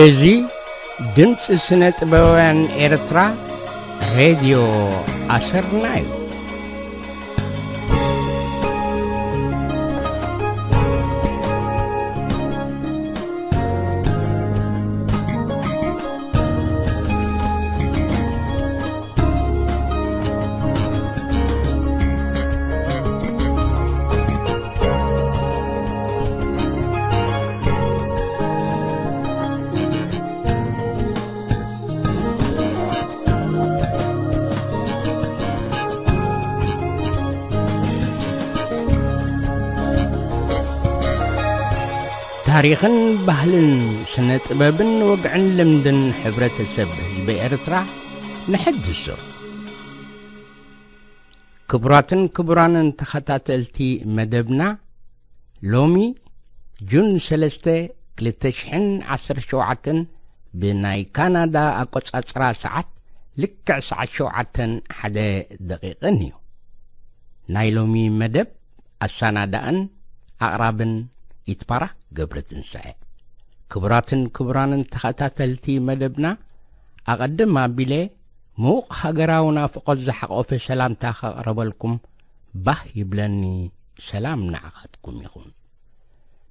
እዚ ድምፂ ስነ ጥበባውያን ኤርትራ፣ ሬድዮ ኣሰርና እዩ። ታሪኽን ባህልን ስነ ጥበብን ወግዕን ልምድን ሕብረተሰብ ህዝቢ ኤርትራ ንሕድሶ። ክቡራትን ክቡራንን ተኸታተልቲ መደብና፣ ሎሚ ጁን ሰለስተ ክልተ ሽሕን ዓሰርተ ሸውዓተን ብናይ ካናዳ ኣቆጻጽራ ሰዓት ልክዕ ሰዓት ሸውዓተን ሓደ ደቂቕን እዩ። ናይ ሎሚ መደብ ኣሰናዳእን ኣቕራብን ይትባረኽ ገብረትንሳኤ። ክቡራትን ክቡራንን ተኸታተልቲ መደብና፣ ኣቐድም ኣቢለ ምዉቕ ሃገራዊ ናፍቖት ዝሓቖፈ ሰላምታ ከቕረበልኩም ባህ ይብለኒ። ሰላም ንዓኻትኩም ይኹን።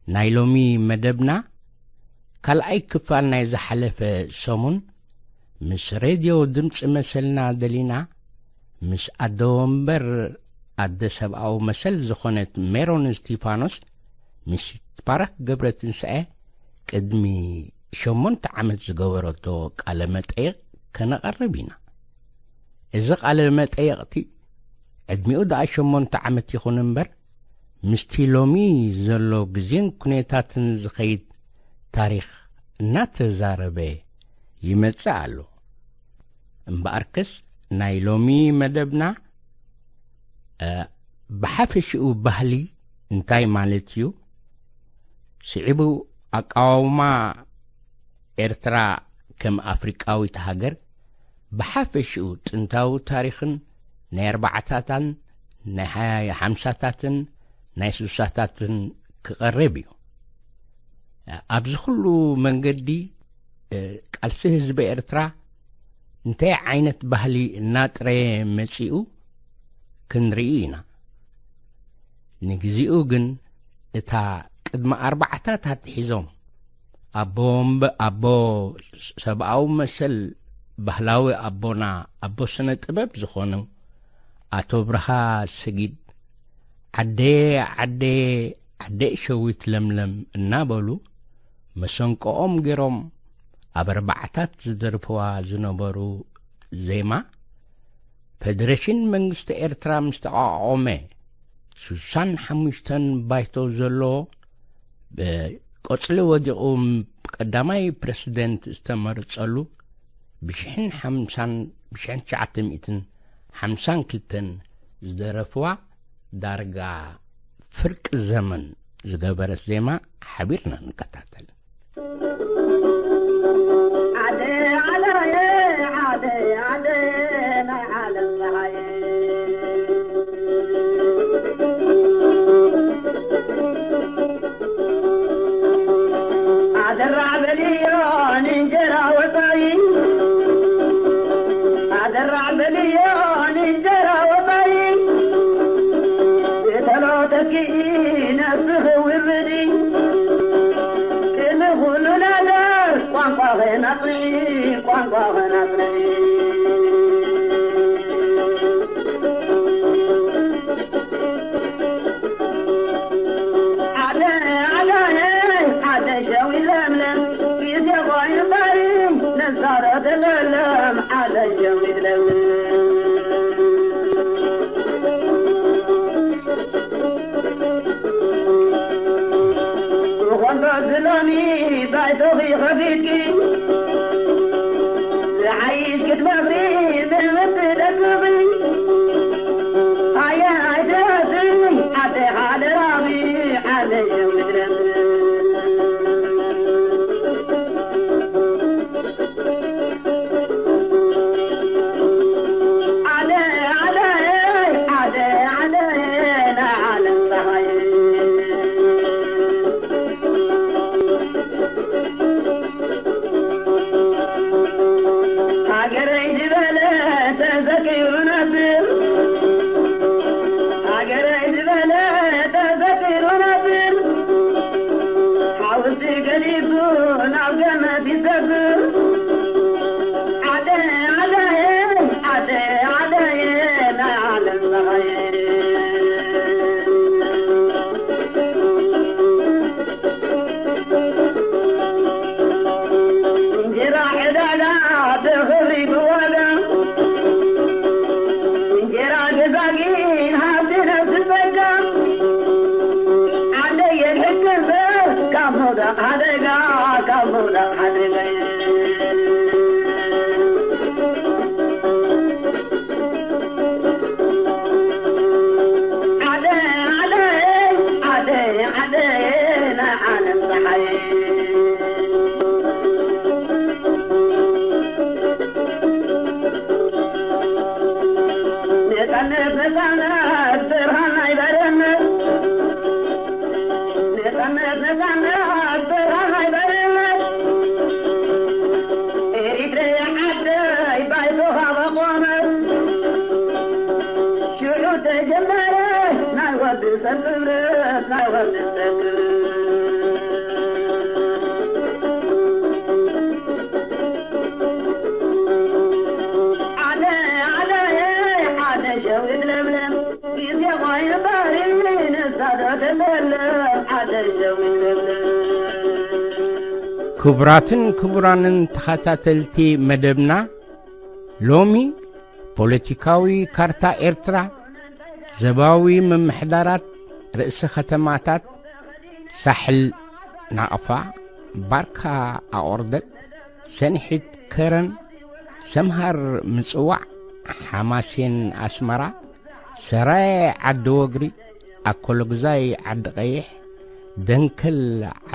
ናይ ሎሚ መደብና ካልኣይ ክፋል ናይ ዝሓለፈ ሰሙን ምስ ሬድዮ ድምፂ መሰልና ደሊና፣ ምስ ኣደ ወንበር ኣደ ሰብኣዊ መሰል ዝኾነት ሜሮን እስቲፋኖስ ምስ ይትባረክ ገብረትንሳኤ ቅድሚ ሸሞንተ ዓመት ዝገበረቶ ቃለ መጠይቕ ከነቐርብ ኢና። እዚ ቃለ መጠይቕቲ ዕድሚኡ ደኣ ሸሞንተ ዓመት ይኹን እምበር፣ ምስቲ ሎሚ ዘሎ ግዜን ኩነታትን ዝኸይድ ታሪኽ እናተዛረበ ይመጽእ ኣሎ። እምበኣርከስ ናይ ሎሚ መደብና፣ እ፣ ብሓፈሽኡ ባህሊ እንታይ ማለት እዩ? ስዒቡ ኣቃውማ ኤርትራ ከም ኣፍሪቃዊት ሃገር ብሓፈሽኡ ጥንታዊ ታሪኽን ናይ ኣርባዓታታን ናይ ሓ-፣ ሓምሳታትን ናይ ስሳታትን ክቐርብ እዩ። ኣብዚ ኩሉ መንገዲ፣ እ፣ ቃልሲ ህዝቢ ኤርትራ እንታይ ዓይነት ባህሊ እናጥረየ መጺኡ ክንርኢ ኢና። ንግዚኡ ግን እታ ቅድሚ ኣርባዓታት ኣትሒዞም ኣቦ ወንበ-፣ ኣቦ ሰብኣዊ መሰል ባህላዊ ኣቦና፣ ኣቦ ስነ ጥበብ ዝኾኑ ኣቶ ብርሃ ሰጊድ፣ ዓደየ ዓደየ ዓደይ ሸዊት ለምለም እናበሉ መሰንቆኦም ገይሮም ኣብ ኣርባዓታት ዝደርፍዋ ዝነበሩ ዜማ፣ ፈደረሽን መንግስቲ ኤርትራ ምስ ተቋቋመ፣ ሱሳን ሓሙሽተን ባይቶ ዘለዎ፣ ብቆጽሊ ወዲቑ ቀዳማይ ፕረሲደንት ዝተመርጸሉ፣ ብሽሕን ሓምሳን፣ ብሽሕን ትሽዓተ ሚእትን ሓምሳን ክልተን ዝደረፍዋ፣ ዳርጋ ፍርቂ ዘመን ዝገበረት ዜማ ሓቢርና ንከታተል። ዓደ ዓላየ፣ ዓደ፣ ዓደ ናይ ዓለም ፀሓየ። ኣደራዕ በልዮ ንእንጀራ ወፃኢ፣ ኣደራዕ በልዮ ንእንጀራ ወፃኢ፣ ብተሎ ተኪኢ ነብስኺ ውርዲ፣ ቅድሚ ኩሉ ነገር ቋንቋኺ ኣጽንዒ፣ ቋንቋኺ ኣጽንዒ። ዓደ ዓደ ዓደ ሸዊት ለምለም፣ ግዜ ኮይኑ ባይ ነዛረብ ለምለም፣ ዓደ ሸዊት ለምለም። ብኾንዶ ዝሎሚ ባይቶኺ ኸፊትኪ፣ ዝሓይሽ ክትመኽሪ ምልምቲ ደቅኺ። ኣየ ኣይትረስኒ ዓደይ ሓደራኺ፣ ዓደይ ሸዊት ለምለም። ብኽብሪ ብዋጋ እንጀራ ገዛጊን ሃብቲ ነፍሲ ጸጋ ዓደየ ሕክምበር ካብ መውደቕ ሓደጋ ካብ መውደቕ ሓደጋ ዓደ ዓደ ዓደ ዓደ ናይ ዓለም ፀሓይ ነፃነት ነፃነት ብርሃን ናይ ባርነት ነፃነት ነፃነት ብርሃን ናይ ባርነት ኤሪትረያ ዓደይ ባይቶኻ በቆመት ሽዑ ተጀመረ ናይ ወዲ ሰብ ክብረት ናይ ወዲ ሰብ ክብረት ዓደ ዓደ ዓደ ሸዊት ለምለም ግዜ ኮይኑ ባህሪ ንሳዶ ተሰለም ዓደ ሸዊት ለምለም ክቡራትን ክቡራንን ተኸታተልቲ መደብና፣ ሎሚ ፖለቲካዊ ካርታ ኤርትራ፣ ዘባዊ ምምሕዳራት፣ ርእሰ ከተማታት፣ ሳሕል ናቕፋ፣ ባርካ ኣቑርደት፣ ሰንሒት ከረን፣ ሰምሃር ምጽዋዕ፣ ሓማሴን ኣስመራ፣ ሰራየ ዓዲ ወግሪ፣ ኣኮሎግዛይ ዓዲ ቀይሕ፣ ደንከል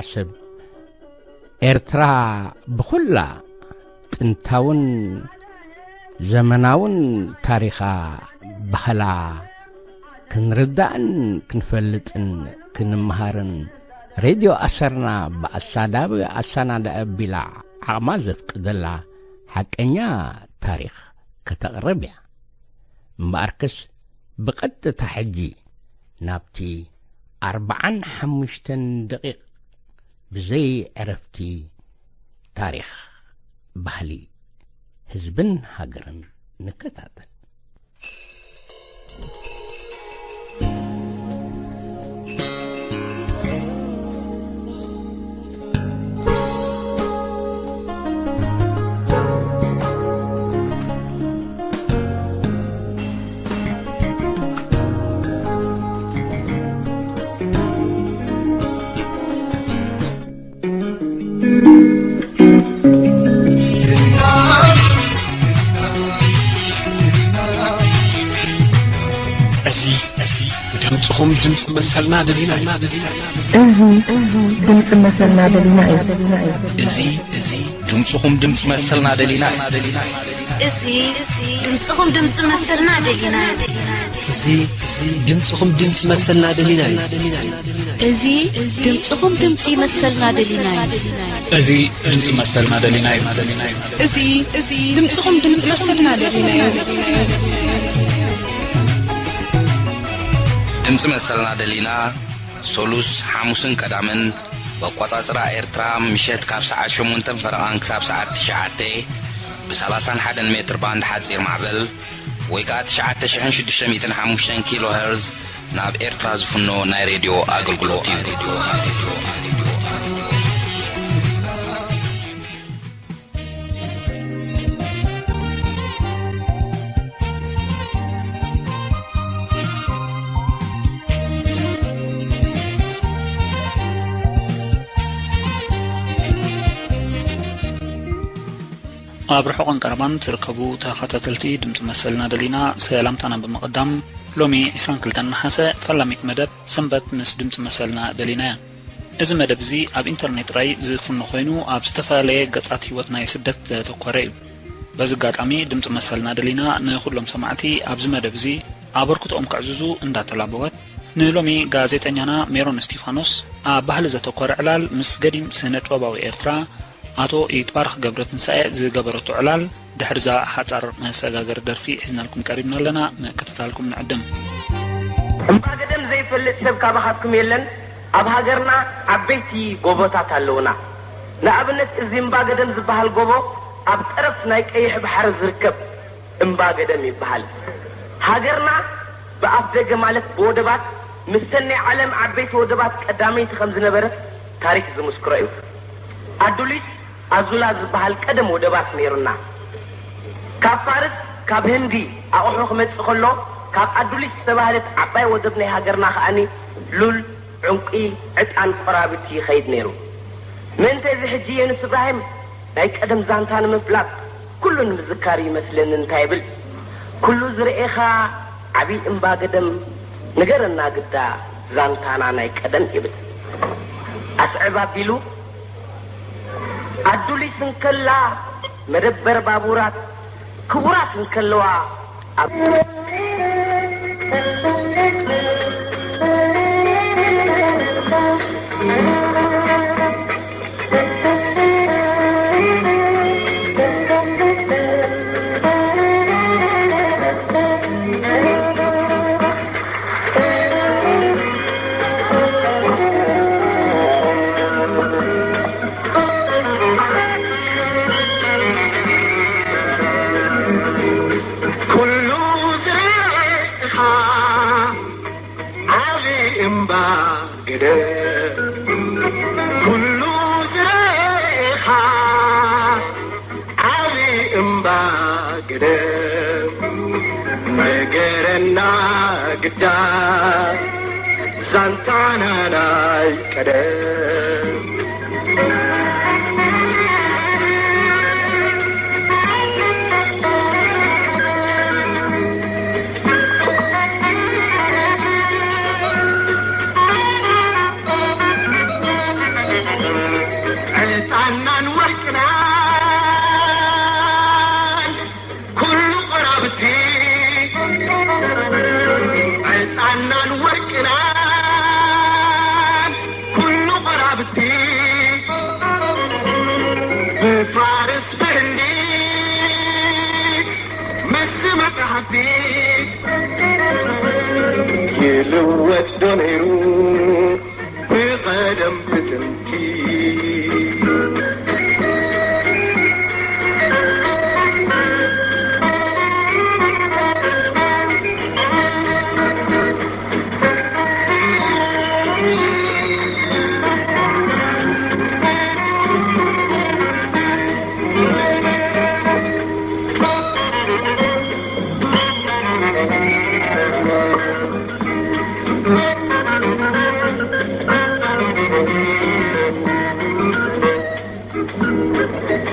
ዓሰብ፣ ኤርትራ ብኹላ ጥንታውን ዘመናውን ታሪኻ፣ ባህላ ክንርዳእን ክንፈልጥን ክንምሃርን ሬድዮ ኣሰርና ብኣሳዳቢ ኣሰናዳ ኣቢላ ዓቕማ ዘፍቅደላ ሓቀኛ ታሪኽ ከተቕርብ እያ። እምበኣርከስ ብቐጥታ ሕጂ ናብቲ ኣርብዓን ሓሙሽተን ደቂቕ ብዘይ ዕረፍቲ ታሪኽ፣ ባህሊ፣ ህዝብን ሃገርን ንከታተል። እዚ፣ እዚ ድምፅኹም ድምፂ መሰልና ደሊና እዩ። እዚ፣ እዚ ድምፂ መሰልና ደሊና እዩ። እዚ፣ እዚ ድምፅኹም ድምፂ መሰልና ደሊና እዩ። እዚ፣ እዚ ድምፅኹም ድምፂ መሰልና ደሊና እዩ። እዚ፣ እዚ ድምፅኹም ድምፂ መሰልና ደሊና እዩ። እዚ ድምፅኹም ድምፂ መሰልና ደሊና እዩ። እዚ ድምፂ መሰልና ደሊና እዩ። እዚ ድምፅኹም ድምፂ መሰልና ደሊና እዩ። ድምፂ መሰልና ደሊና፣ ሶሉስ፣ ሓሙስን ቀዳምን፣ ብኣቋፃፅራ ኤርትራ፣ ምሸት ካብ ሰዓት ሸሞንተን ፈረቓን ክሳብ ሰዓት ትሽዓተ፣ ብ ሰላሳን ሓደን ሜትር ባንድ ሓፂር ማዕበል፣ ወይ ከዓ ትሽዓተ ሽሕን ሽዱሽተ ሚእትን ሓሙሽተን ኪሎ ሄርዝ፣ ናብ ኤርትራ ዝፍኖ ናይ ሬድዮ ኣገልግሎት እዩ። ኣብ ርሑቕን ቀረባን ትርከቡ ተኸታተልቲ ድምፂ መሰልና ደሊና፣ ሰላምታና ብምቕዳም፣ ሎሚ ዕስራን ክልተን ነሓሰ ፈላሚት መደብ ሰንበት ምስ ድምፂ መሰልና ደሊና እያ። እዚ መደብ እዚ ኣብ ኢንተርኔት ጥራይ ዝፍኖ ኮይኑ፣ ኣብ ዝተፈላለየ ገጻት ህይወት ናይ ስደት ዘተኮረ እዩ። በዚ ኣጋጣሚ ድምፂ መሰልና ደሊና ንኹሎም ሰማዕቲ ኣብዚ መደብ እዚ ኣበርክቶኦም ከዕዝዙ እንዳተላበወት፣ ንሎሚ ጋዜጠኛና ሜሮን እስቲፋኖስ ኣብ ባህሊ ዘተኮረ ዕላል ምስ ገዲም ስነ ጥበባዊ ኤርትራ ኣቶ ይትባረኽ ገብረትንሳኤ ዝገበረቶ ዕላል፣ ድሕሪዛ ሓጻር መሰጋገሪ ደርፊ ሒዝናልኩም ቀሪብና ኣለና። ምክትታልኩም ንዕድም። እምባ ገደም ዘይፈልጥ ሰብ ካባኻትኩም የለን። ኣብ ሃገርና ዓበይቲ ጎቦታት ኣለውና። ንኣብነት፣ እዚ እምባ ገደም ዝበሃል ጎቦ ኣብ ጠረፍ ናይ ቀይሕ ባሕሪ ዝርከብ እምባ ገደም ይበሃል። ሃገርና ብኣፍ ደገ፣ ማለት ብወደባት፣ ምስተን ናይ ዓለም ዓበይቲ ወደባት ቀዳመይቲ ከም ዝነበረት ታሪክ ዝምስክሮ እዩ። ኣዱሊስ ኣዙላ ዝበሃል ቀደም ወደባት ነይሩና። ካብ ፋርስ፣ ካብ ህንዲ ኣቑሑ ክመጽእ ከሎ፣ ካብ ኣዱሊስ ዝተባህለት ዓባይ ወደብ ናይ ሃገርና ከኣኒ ሉል፣ ዕንቂ፣ ዕጣን፣ ቆራብቲ ይኸይድ ነይሩ። ምእንተ እዚ ሕጂ የኑስ እብራሂም ናይ ቀደም ዛንታ ንምፍላጥ ኩሉ ንምዝካር ይመስለኒ እንታይ ይብል፣ "ኩሉ ዝረኤኻ ዓብዪ እምባ ገደም፣ ንገረና ግዳ ዛንታና ናይ ቀደም" ይብል። ኣስዕብ ኣቢሉ ኣዱሊስ እንከላ መደበር ባቡራት ክቡራት እንከለዋ ኣብ ኩሉ ዝረእኻ ዓቢ እምባ ገደል፣ ኩሉ ዝረእኻ ዓቢ እምባ ገደል፣ ነገረና ግዳ ዛንታና ናይ ቀደም። ዕጣናን ወርቅናን ኩሉ ቆራብቲ፣ ዕጣናን ወርቅናን ኩሉ ቆራብቲ፣ ብፋርስ ብህንዲ ምስ መጻሕፍቲ ይልወጥ ዶ ነይሩ? ብቐደም ብጥንቲ።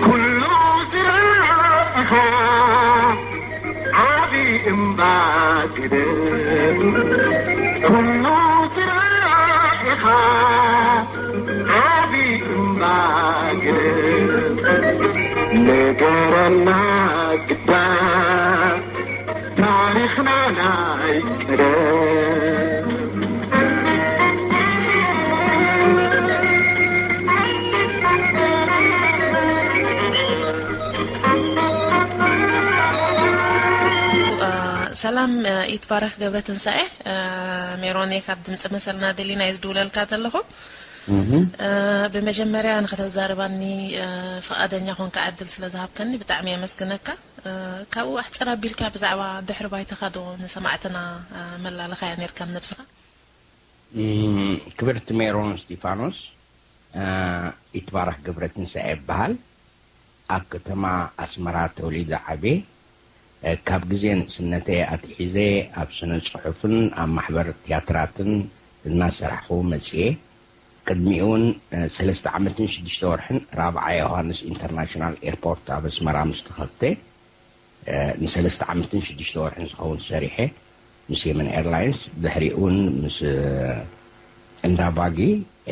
ኩሉ ዝረእኻ ዓቢ እምባ ገደል፣ ኩሉ ዝረእኻ ዓቢ እምባ ገደል፣ ነገረና ግዳ ታሪኽና ናይ ቀደም። ሰላም፣ ይትባረክ ገብረ ትንሳኤ። ሜሮን እየ፣ ካብ ድምፂ መሰልና ደሊና እየ ዝድውለልካ ዘለኹ። ብመጀመርያ ንኸተዛርባኒ ፍቓደኛ ኮንካ ዕድል ስለ ዝሃብከኒ ብጣዕሚ የመስግነካ። ካብኡ ኣሕፅር ኣቢልካ ብዛዕባ ድሕሪ ባይታኻ ዶ ንሰማዕትና መላለኻያ ነርካ ንነብስኻ? ክብርቲ ሜሮን እስጢፋኖስ፣ ይትባረክ ገብረትንሳኤ እበሃል። ኣብ ከተማ ኣስመራ ተወሊደ ዓብየ። ካብ ግዜ ንእስነተይ ኣትሒዘ ኣብ ስነ ጽሑፍን ኣብ ማሕበር ትያትራትን እናሰራሕኹ መጽየ። ቅድሚኡ እውን ሰለስተ ዓመትን ሽዱሽተ ወርሕን ራብዓይ ዮሃንስ ኢንተርናሽናል ኤርፖርት ኣብ ኣስመራ ምስ ተኸፍተ ንሰለስተ ዓመትን ሽዱሽተ ወርሕን ዝኸውን ሰሪሐ ምስ የመን ኤርላይንስ፣ ድሕሪኡ እውን ምስ እንዳ ባጊ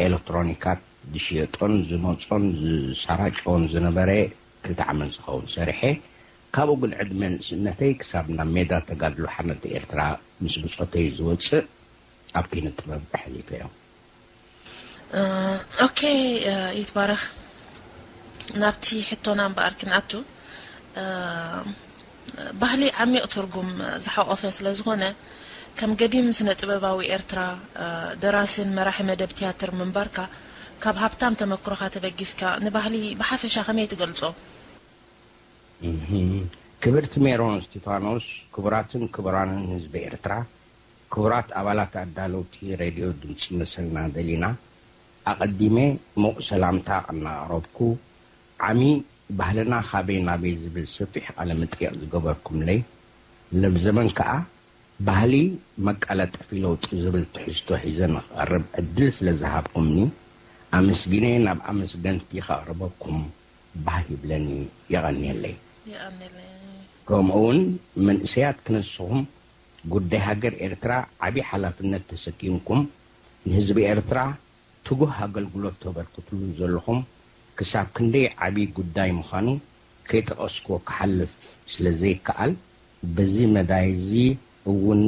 ኤለክትሮኒካት ዝሽየጦን ዝመጾን ዝሰራጨዎን ዝነበረ ክልተ ዓመት ዝኸውን ሰሪሐ። ካብኡ ግን ዕድመ ንእስነተይ ክሳብ ናብ ሜዳ ተጋድሎ ሓርነት ኤርትራ ምስ ብጾተይ ዝወጽእ ኣብ ኪነ ጥበብ ኣሕሊፈዮ። ኦኬ፣ ይትባረኽ። ናብቲ ሕቶና እምበኣር ክንኣቱ። ባህሊ ዓሚቕ ትርጉም ዝሓቖፈ ስለ ዝኾነ፣ ከም ገዲም ስነ ጥበባዊ ኤርትራ፣ ደራስን መራሒ መደብ ትያትር ምንባርካ፣ ካብ ሃብታም ተመክሮኻ ተበጊስካ ንባህሊ ብሓፈሻ ከመይ ትገልጾ? ክብርቲ ሜሮን እስቲፋኖስ፣ ክቡራትን ክቡራንን ህዝቢ ኤርትራ፣ ክቡራት ኣባላት ኣዳለውቲ ሬድዮ ድምጺ መሰልና ደሊና፣ ኣቐዲመ ምዉቕ ሰላምታ እናቕረብኩ፣ ዓሚ ባህልና ካበይ ናበይ ዝብል ሰፊሕ ቃለ መጠይቕ ዝገበርኩምለይ፣ ለብዘበን ከኣ ባህሊ መቀላጠፊ ለውጢ ዝብል ትሕዝቶ ሒዘ ንኽቐርብ ዕድል ስለ ዝሃብኩምኒ ኣመስጊነ ናብ ኣመስገንቲ ከቕርበኩም ባህ ይብለኒ። የቐንየለይ። የቐንየለይ። ከምኡ እውን መንእሰያት ክንስኹም ጉዳይ ሃገር ኤርትራ ዓቢ ሓላፍነት ተሰኪምኩም ንህዝቢ ኤርትራ ትጉህ ኣገልግሎት ተበርክትሉ ዘለኹም ክሳብ ክንደይ ዓቢ ጉዳይ ምዃኑ ከይጠቐስኩዎ ክሓልፍ ስለ ዘይከኣል፣ በዚ መዳይ እዚ እውን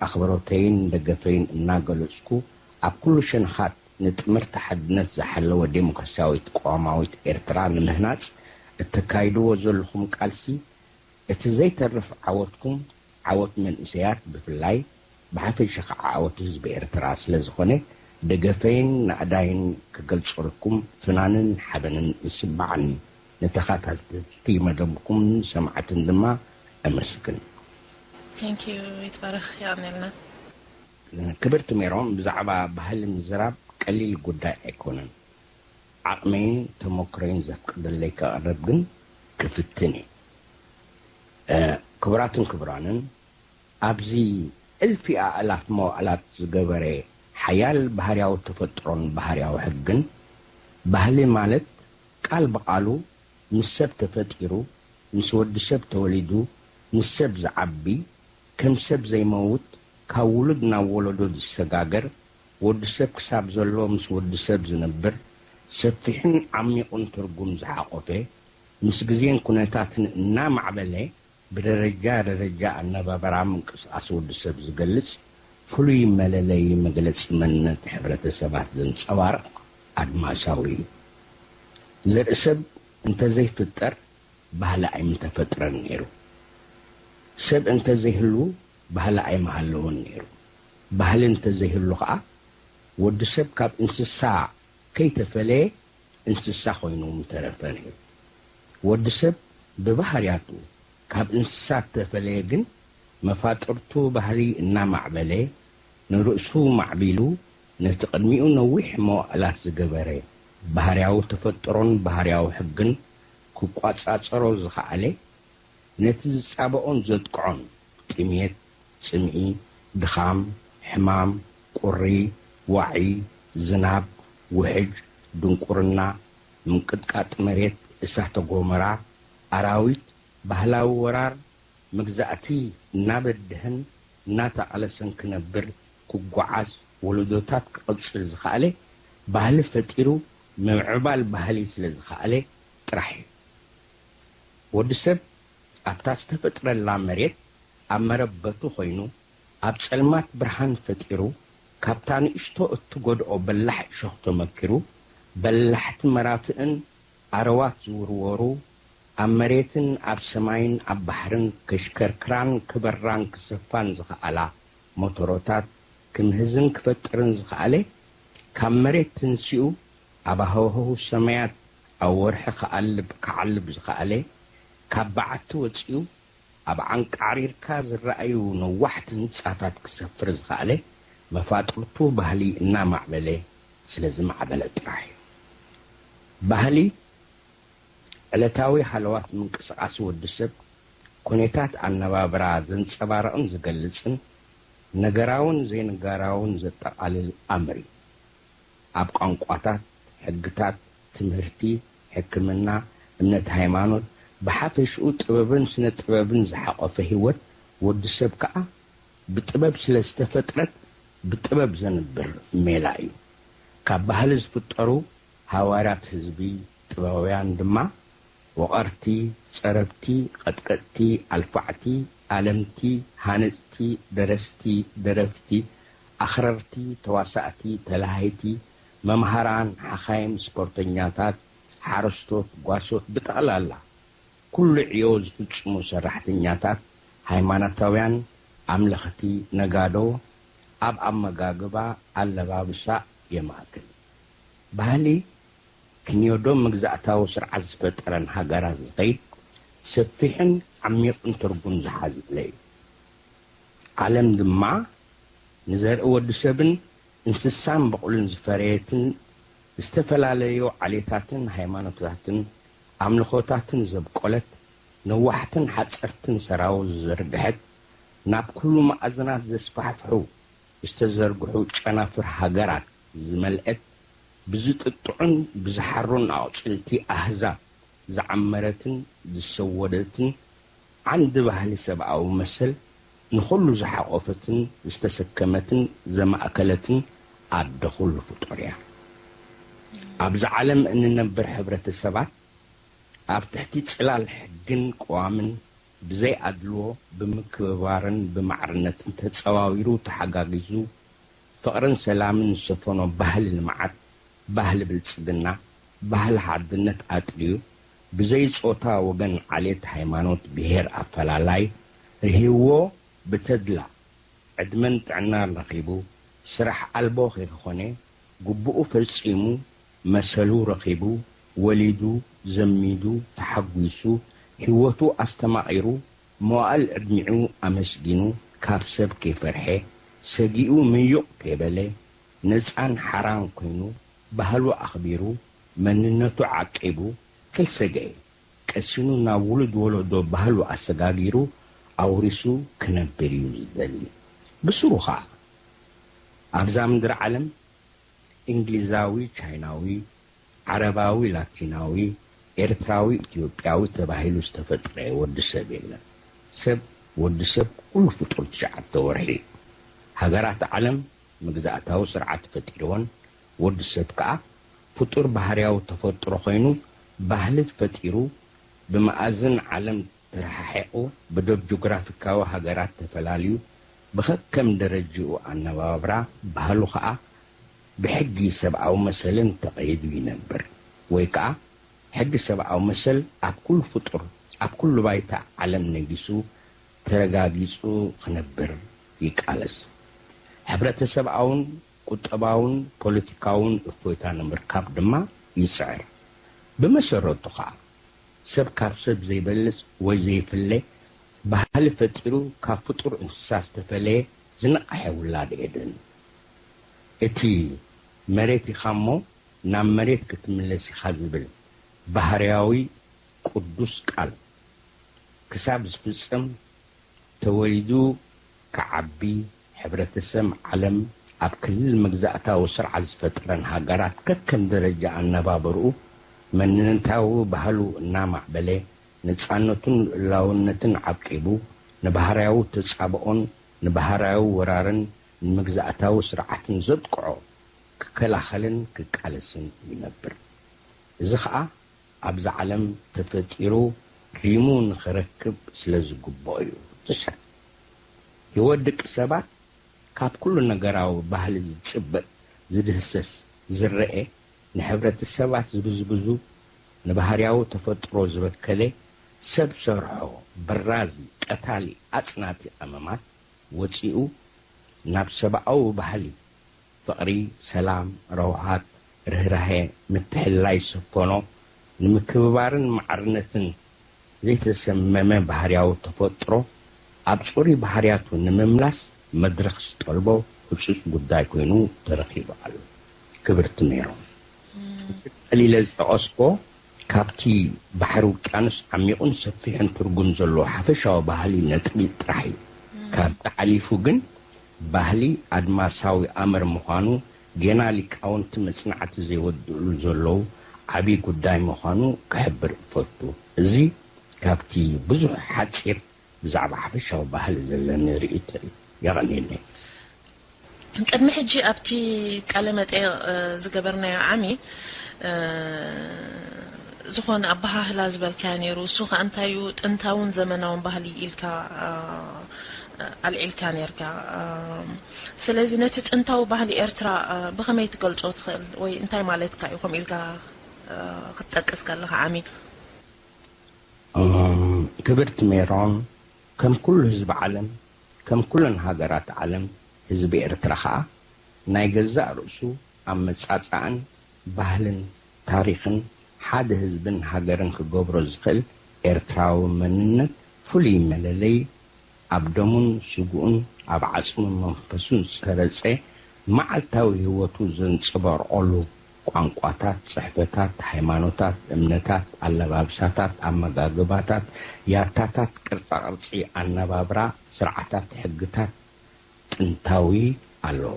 ኣኽብሮተይን ደገፈይን እናገለጽኩ፣ ኣብ ኩሉ ሸነኻት ንጥምርቲ ሓድነት ዝሓለወ ዴሞክራስያዊት ቅዋማዊት ኤርትራ ንምህናጽ እተካይድዎ ዘለኹም ቃልሲ እቲ ዘይተርፍ ዓወትኩም፣ ዓወት መንእሰያት ብፍላይ፣ ብሓፈሻ ከዓ ዓወት ህዝቢ ኤርትራ ስለ ዝኾነ፣ ደገፈይን ናእዳይን ክገልጸልኩም ፍናንን ሓበንን ይስምዓኒ። ንተኸታተልቲ መደብኩምን ሰማዕትን ድማ ኣመስግን። Thank you። ይትባረኽ። የቐንየልና። ክብርቲ ሜሮን፣ ብዛዕባ ባህሊ ምዝራብ ቀሊል ጉዳይ ኣይኮነን። ዓቕመይን ተመክሮይን ዘፍቅደለይ ከቕርብ ግን ክፍትን እየ። እ፣ ክቡራትን ክቡራንን፣ ኣብዚ እልፊ ኣእላፍ መዋእላት ዝገበረ ሓያል ባህርያዊ ተፈጥሮን ባህርያዊ ሕግን፣ ባህሊ ማለት ቃል ብቓሉ ምስ ሰብ ተፈጢሩ፣ ምስ ወዲ ሰብ ተወሊዱ፣ ምስ ሰብ ዝዓቢ፣ ከም ሰብ ዘይመውት፣ ካብ ውሉድ ናብ ወለዶ ዝሰጋገር፣ ወዲ ሰብ ክሳብ ዘሎ ምስ ወዲ ሰብ ዝነብር፣ ሰፊሕን ዓሚቑን ትርጉም ዝሓቖፈ፣ ምስ ግዜን ኩነታትን እናማዕበለ ብደረጃ ደረጃ ኣነባብራ ምንቅስቓስ ወዲ ሰብ ዝገልጽ ፍሉይ መለለዪ መግለጺ መንነት ሕብረተሰባት ዘንጸባርቕ ኣድማሳዊ እዩ። ዘርኢ ሰብ እንተዘይፍጠር ባህሊ ኣይምተፈጥረን ነይሩ። ሰብ እንተዘይህሉ ባህሊ ኣይምሃለወን ነይሩ። ባህሊ እንተዘይህሉ ኸኣ ወዲ ሰብ ካብ እንስሳ ከይተፈለየ እንስሳ ኮይኑ ምተረፈ ነይሩ። ወዲ ሰብ ብባህርያቱ ካብ እንስሳ እተፈለየ ግን መፋጥርቱ ባህሊ እናማዕበለ ንርእሱ ማዕቢሉ ነቲ ቅድሚኡ ነዊሕ መዋእላት ዝገበረ ባህርያዊ ተፈጥሮን ባህርያዊ ሕግን ክቋጻጸሮ ዝኸኣለ ነቲ ዝጻበኦን ዘጥቅዖን ጥሜት፣ ጽምኢ፣ ድኻም፣ ሕማም፣ ቁሪ፣ ዋዒ፣ ዝናብ፣ ውሕጅ፣ ድንቁርና፣ ምንቅጥቃጥ መሬት፣ እሳተ ጎመራ፣ ኣራዊት፣ ባህላዊ ወራር፣ መግዛእቲ እናበደሀን እናተቓለሰን ክነብር ክጓዓዝ ወለዶታት ክቕጽል ዝኸኣለ ባህሊ ፈጢሩ ምምዕባል ባህሊ ስለ ዝኸኣለ ጥራሕ እዩ። ወዲ ሰብ ኣብታ ዝተፈጥረላ መሬት ኣብ መረበቱ ኮይኑ ኣብ ጸልማት ብርሃን ፈጢሩ ካብታ ንእሽቶ እትጎድኦ በላሕ እሾኽ ተመኪሩ በላሕቲ መራፍእን ኣረዋት ዝውርወሩ ኣብ መሬትን ኣብ ሰማይን ኣብ ባሕርን ከሽከርክራን ክበራን ክሰፋን ዝኸኣላ ሞተሮታት ክምህዝን ክፈጥርን ዝኸኣለ ካብ መሬት ተንሲኡ ኣብ ሃዋህው ሰማያት ኣብ ወርሒ ክኣልብ ክዓልብ ዝኸኣለ ካብ በዓቲ ወጺኡ ኣብ ዓንቃዕሪርካ ዝረኣዩ ነዋሕቲ ህንጻታት ክሰፍር ዝኸኣለ መፋጥርቱ ባህሊ እናማዕበለ ስለ ዝማዕበለ ጥራሕ እዩ። ባህሊ ዕለታዊ ሃለዋት ምንቅስቓስ ወዲ ሰብ ኩነታት ኣነባብራ ዘንጸባርቕን ዝገልጽን ነገራውን ዘይነገራውን ዘጠቓልል ኣምር እዩ። ኣብ ቋንቋታት፣ ሕግታት፣ ትምህርቲ፣ ሕክምና፣ እምነት ሃይማኖት፣ ብሓፈሽኡ ጥበብን ስነ ጥበብን ዝሓቖፈ ህይወት ወዲ ሰብ ከኣ ብጥበብ ስለ ዝተፈጥረት ብጥበብ ዘንብር ሜላ እዩ። ካብ ባህሊ ዝፍጠሩ ሃዋርያት ህዝቢ ጥበባውያን ድማ ወቐርቲ፣ ጸረብቲ፣ ቀጥቀጥቲ፣ ኣልፋዕቲ፣ ኣለምቲ፣ ሃነጽቲ፣ ደረስቲ፣ ደረፍቲ፣ ኣኽረርቲ፣ ተዋሳእቲ፣ ተላሃይቲ፣ መምሃራን፣ ሓኻይም፣ ስፖርተኛታት፣ ሓረስቶት፣ ጓሶት፣ ብጠቕላላ ኩሉ ዕዮ ዝፍጽሙ ሰራሕተኛታት፣ ሃይማኖታውያን፣ ኣምለኽቲ፣ ነጋዶ፣ ኣብ ኣመጋግባ፣ ኣለባብሳ የማእክል። ባህሊ ክንዮዶም መግዛእታዊ ስርዓት ዝፈጠረን ሃገራት ዝኸይድ ሰፊሕን ዓሚቕን ትርጉም ዝሓዘለ እዩ። ዓለም ድማ ንዘርኢ ወዲ ሰብን እንስሳን በቑልን ዝፈረየትን ዝተፈላለዩ ዓሌታትን ሃይማኖታትን ኣምልኾታትን ዘብቆለት፣ ነዋሕትን ሓጸርትን ሰራውር ዝዘርግሐት፣ ናብ ኩሉ መኣዝናት ዘስፋሕፍሑ ዝተዘርግሑ ጨናፍር ሃገራት ዝመልአት፣ ብዝጥጥዑን ብዝሓሩን ኣቑጽልቲ ኣህዛብ ዝዓመረትን ዝሰወደትን ዓንዲ ባህሊ ሰብኣዊ መሰል ንኹሉ ዝሓቖፈትን ዝተሰከመትን ዘማእከለትን ኣደ ኩሉ ፍጡር እያ። ኣብዚ ዓለም እንነብር ሕብረተሰባት ኣብ ትሕቲ ጽላል ሕግን ቅዋምን ብዘይ ኣድልዎ ብምክብባርን ብማዕርነትን ተጸዋዊሩ ተሓጋጊዙ ፍቕርን ሰላምን ዝሰፈኖ ባህሊ ልምዓት፣ ባህሊ ብልጽግና፣ ባህሊ ሓድነት ኣጥርዩ ብዘይ ጾታ፣ ወገን፣ ዓሌት፣ ሃይማኖት፣ ብሄር ኣፈላላይ ርህይዎ ብተድላ ዕድመን ጥዕናን ረኺቡ ስራሕ ኣልቦ ከይኮነ ግቡኡ ፈጺሙ መሰሉ ረኺቡ ወሊዱ ዘሚዱ ተሓጒሱ ህይወቱ ኣስተማቒሩ መዋእል ዕድሚዑ ኣመስጊኑ ካብ ሰብ ከይፈርሐ ሰጊኡ ምዩቕ ከይበለ ነጻን ሓራን ኮይኑ ባህሉ ኣኽቢሩ መንነቱ ዓቂቡ ከይሰገኤ ቀሲኑ ናብ ውሉድ ወለዶ ባህሉ ኣሰጋጊሩ ኣውሪሱ ክነብር እዩ ዝደሊ። ብስሩ ኸኣ ኣብዛ ምድሪ ዓለም እንግሊዛዊ ቻይናዊ፣ ዓረባዊ ላቲናዊ፣ ኤርትራዊ ኢትዮጵያዊ ተባሂሉ ዝተፈጥረ ወዲ ሰብ የለን። ሰብ ወዲ ሰብ ኩሉ ፍጡር ትሽዓተ ወርሒ እዩ። ሃገራት ዓለም መግዛእታዊ ስርዓት ፈጢርወን፣ ወዲ ሰብ ከኣ ፍጡር ባህርያዊ ተፈጥሮ ኮይኑ ባህሊ ፈጢሩ ብመኣዝን ዓለም ተረሓሒቑ ብዶብ ጂኦግራፊካዊ ሃገራት ተፈላልዩ ብኸከም ደረጅኡ ኣነባብራ ባህሉ ኸኣ ብሕጊ ሰብኣዊ መሰልን ተቐይዱ ይነብር። ወይ ከኣ ሕጊ ሰብኣዊ መሰል ኣብ ኩሉ ፍጡር ኣብ ኩሉ ባይታ ዓለም ነጊሱ ተረጋጊጹ ክነብር ይቃለስ። ሕብረተሰብኣውን ቁጠባውን ፖለቲካውን እፎይታ ንምርካብ ድማ ይጽዕር። ብመሰረቱ ኸኣ ሰብ ካብ ሰብ ዘይበልጽ ወይ ዘይፍለ ባህሊ ፈጢሩ ካብ ፍጡር እንስሳ ዝተፈለየ ዝነቕሐ ውላድ ኤደን እዩ። እቲ መሬት ኢኻ እሞ ናብ መሬት ክትምለስ ኢኻ ዝብል ባህርያዊ ቅዱስ ቃል ክሳብ ዝፍጸም ተወሊዱ ክዓቢ፣ ሕብረተሰብ ዓለም ኣብ ክልል መግዛእታዊ ስርዓት ዝፈጠረን ሃገራት ከከም ደረጃ ኣነባብርኡ መንነታዊ ባህሉ እናማዕበለ ነጻነቱን ልኡላውነትን ዓቂቡ ንባህርያዊ ተጻብኦን ንባህርያዊ ወራርን ንመግዛእታዊ ስርዓትን ዘጥቅዖ ክከላኸልን ክቃለስን ይነብር። እዚ ኸኣ ኣብዛ ዓለም ተፈጢሩ ሪሙ ንኽረክብ ስለ ዝግብኦ እዩ። ትሽዓተ፣ ህይወት ደቂ ሰባት ካብ ኩሉ ነገራዊ ባህሊ ዝጭበጥ፣ ዝድህሰስ፣ ዝረኤ፣ ንሕብረተሰባት ዝብዝብዙ፣ ንባህርያዊ ተፈጥሮ ዝበከለ፣ ሰብ ሰርሖ፣ በራዚ፣ ቀታሊ፣ ኣጽናቲ ዕማማት ወጺኡ ናብ ሰብኣዊ ባህሊ ፍቕሪ፣ ሰላም፣ ረውሃት፣ ርህራሄ፣ ምትሕልላይ ዝሰፈኖ፣ ንምክብባርን ማዕርነትን ዘይተሰመመ ባህርያዊ ተፈጥሮ ኣብ ጽሩይ ባህርያቱ ንምምላስ መድረኽ ዝጠልቦ ህጹጽ ጉዳይ ኮይኑ ተረኺቡ ኣሎ። ክብርቲ ሜሮን፣ ቀሊለ ዝጠቐስኮ ካብቲ ባሕሪ ውቅያኖስ ዓሚቑን ሰፊሕን ትርጉም ዘለዎ ሓፈሻዊ ባህሊ ነጥቢ ጥራሕ እዩ። ካብዚ ሓሊፉ ግን ባህሊ ኣድማሳዊ ኣምር ምዃኑ ጌና ሊቃውንቲ መጽናዕቲ ዘይወድእሉ ዘለዉ ዓቢ ጉዳይ ምዃኑ ክሕብር እፈቱ። እዚ ካብቲ ብዙሕ ሓጺር ብዛዕባ ሓፈሻዊ ባህሊ ዘለኒ ርእይቶ እዩ። የቐንየለይ። ቅድሚ ሕጂ ኣብቲ ቃለ መጠይቕ ዝገበርናዮ ዓሚ ዝኾነ ኣበሃህላ ዝበልካዮ ነይሩ። እሱ ከኣ እንታይ እዩ? ጥንታውን ዘመናውን ባህሊ ኢልካ ኣልዒልካ ነርካ። ስለዚ ነቲ ጥንታዊ ባህሊ ኤርትራ ብኸመይ ትገልጾ ትኽእል ወይ እንታይ ማለትካ እዩ ከምኡ ኢልካ ክትጠቅስ ከለኻ ዓሚ? ክብርቲ ሜሮን፣ ከም ኩሉ ህዝቢ ዓለም፣ ከም ኩለን ሃገራት ዓለም፣ ህዝቢ ኤርትራ ኸኣ ናይ ገዛእ ርእሱ ኣመጻጽኣን ባህልን ታሪኽን ሓደ ህዝብን ሃገርን ክገብሮ ዝኽእል ኤርትራዊ መንነት ፍሉይ መለለዪ ኣብ ደሙን ስግኡን ኣብ ዓጽሙን መንፈሱን ዝተረጸ መዓልታዊ ህይወቱ ዘንጸባርቐሉ ቋንቋታት፣ ጽሕፈታት፣ ሃይማኖታት፣ እምነታት፣ ኣለባብሳታት፣ ኣመጋግባታት፣ ያታታት፣ ቅርጻ ቅርጺ፣ ኣነባብራ፣ ስርዓታት፣ ሕግታት ጥንታዊ ኣለዎ።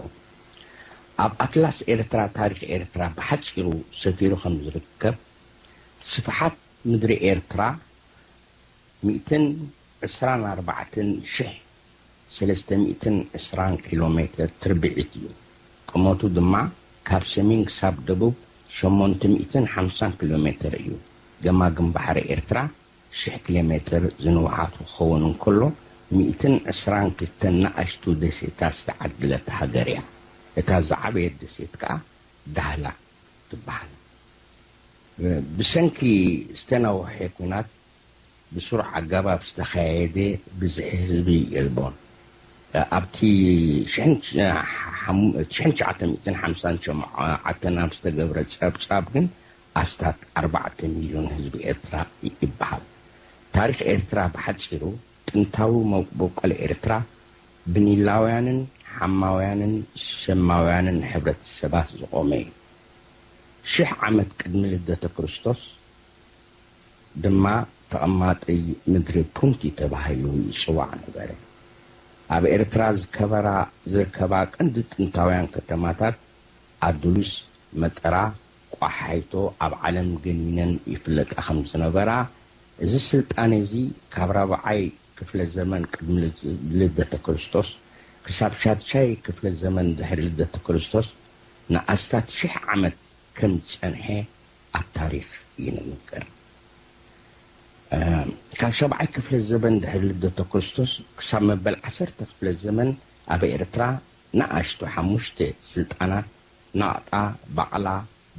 ኣብ ኣትላስ ኤርትራ ታሪኽ ኤርትራ ብሓጺሩ ሰፊሩ ከም ዝርከብ፣ ስፍሓት ምድሪ ኤርትራ ሚእትን ዕስራን ኣርባዕተን ሽሕ ሰለስተ ሚእትን ዕስራን ኪሎ ሜትር ትርብዒት እዩ። ቁመቱ ድማ ካብ ሰሜን ክሳብ ደቡብ ሸሞንተ ሚእትን ሓምሳን ኪሎ ሜትር እዩ። ገማግም ባሕሪ ኤርትራ ሽሕ ኪሎ ሜትር ዝንውሓቱ ክኸውን እንከሎ፣ ሚእትን ዕስራን ክልተን ንኣሽቱ ደሴታት ዝተዓደለት ሃገር እያ። እታ ዝዓበየት ደሴት ከኣ ዳህላክ ትበሃል። ብሰንኪ ዝተናውሐ ኲናት ብስሩዕ ኣገባብ ዝተኻየደ ብዝሒ ህዝቢ የልቦን። ኣብቲ ሽሕን ትሽዓተ ሚእትን ሓምሳን ሸውዓተን ኣብ ዝተገብረ ጸብጻብ ግን ኣስታት ኣርባዕተ ሚልዮን ህዝቢ ኤርትራ ይበሃል። ታሪኽ ኤርትራ ብሓጺሩ ጥንታዊ መበቆል ኤርትራ ብኒላውያንን ሓማውያንን ሸማውያንን ሕብረተሰባት ዝቖመ እዩ። ሽሕ ዓመት ቅድሚ ልደተ ክርስቶስ ድማ ተቐማጢ ምድሪ ፑንቲ ተባሂሉ ይጽዋዕ ነበረ። ኣብ ኤርትራ ዝከበራ ዝርከባ ቀንዲ ጥንታውያን ከተማታት ኣዱሊስ፣ መጠራ፣ ቋሓይቶ ኣብ ዓለም ገኒነን ይፍለጣ ከም ዝነበራ፣ እዚ ስልጣኔ እዚ ካብ ራብዓይ ክፍለ ዘመን ቅድሚ ልደተ ክርስቶስ ክሳብ ሻድሻይ ክፍለ ዘመን ድሕሪ ልደተ ክርስቶስ ንኣስታት ሽሕ ዓመት ከም ዝጸንሐ ኣብ ታሪኽ ይንገር። ካብ ሻብዓይ ክፍለ ዘመን ድሕሪ ልደተ ክርስቶስ ክሳብ መበል ዓሰርተ ክፍለ ዘመን ኣብ ኤርትራ ንኣሽቱ ሓሙሽተ ስልጣናት ናቕጣ፣ ባቕላ፣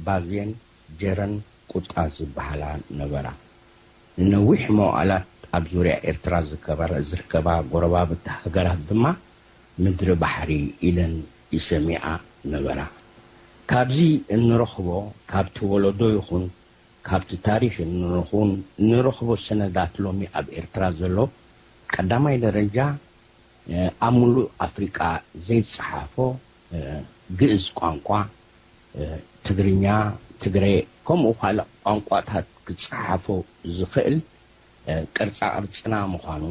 ባዜን፣ ጀረን ቁጣ ዝበሃላ ነበራ። ንነዊሕ መዋእላት ኣብ ዙርያ ኤርትራ ዝከበረ-፣ ዝርከባ ጎረባብቲ ሃገራት ድማ ምድሪ ባሕሪ ኢለን ይሰምያ ነበራ። ካብዚ እንረኽቦ፣ ካብቲ ወለዶ ይኹን ካብቲ ታሪኽ እንረኹን-፣ እንረኽቦ ሰነዳት ሎሚ ኣብ ኤርትራ ዘሎ ቀዳማይ ደረጃ ኣብ ሙሉእ ኣፍሪቃ ዘይጸሓፎ ግእዝ ቋንቋ፣ ትግርኛ፣ ትግረ፣ ከምኡ ካልእ ቋንቋታት ክጸሓፎ ዝኽእል ቅርጻ ቅርጽና ምዃኑ፣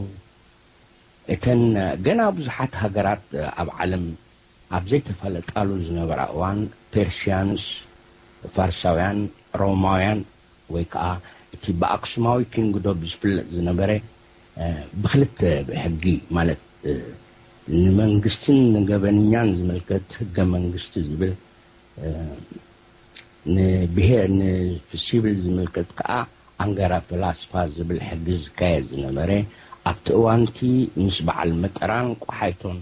እተን ገና ብዙሓት ሃገራት ኣብ ዓለም ኣብ ዘይተፋለጣሉ ዝነበራ እዋን፣ ፔርሽያንስ፣ ፋርሳውያን፣ ሮማውያን፣ ወይ ከኣ እቲ ብኣክሱማዊ ኪንግዶም ዝፍለጥ ዝነበረ፣ እ፣ ብኽልተ ብሕጊ፣ ማለት፣ እ፣ ንመንግስትን ንገበንኛን ዝምልከት ህገ መንግስቲ ዝብል፣ እ፣ ንብሄ-፣ ንሲቪል ዝምልከት ከኣ ኣንገራ ፈላስፋ ዝብል ሕጊ ዝካየድ ዝነበረ፣ ኣብቲ እዋንቲ ምስ በዓል መጠራን ቆሓይቶን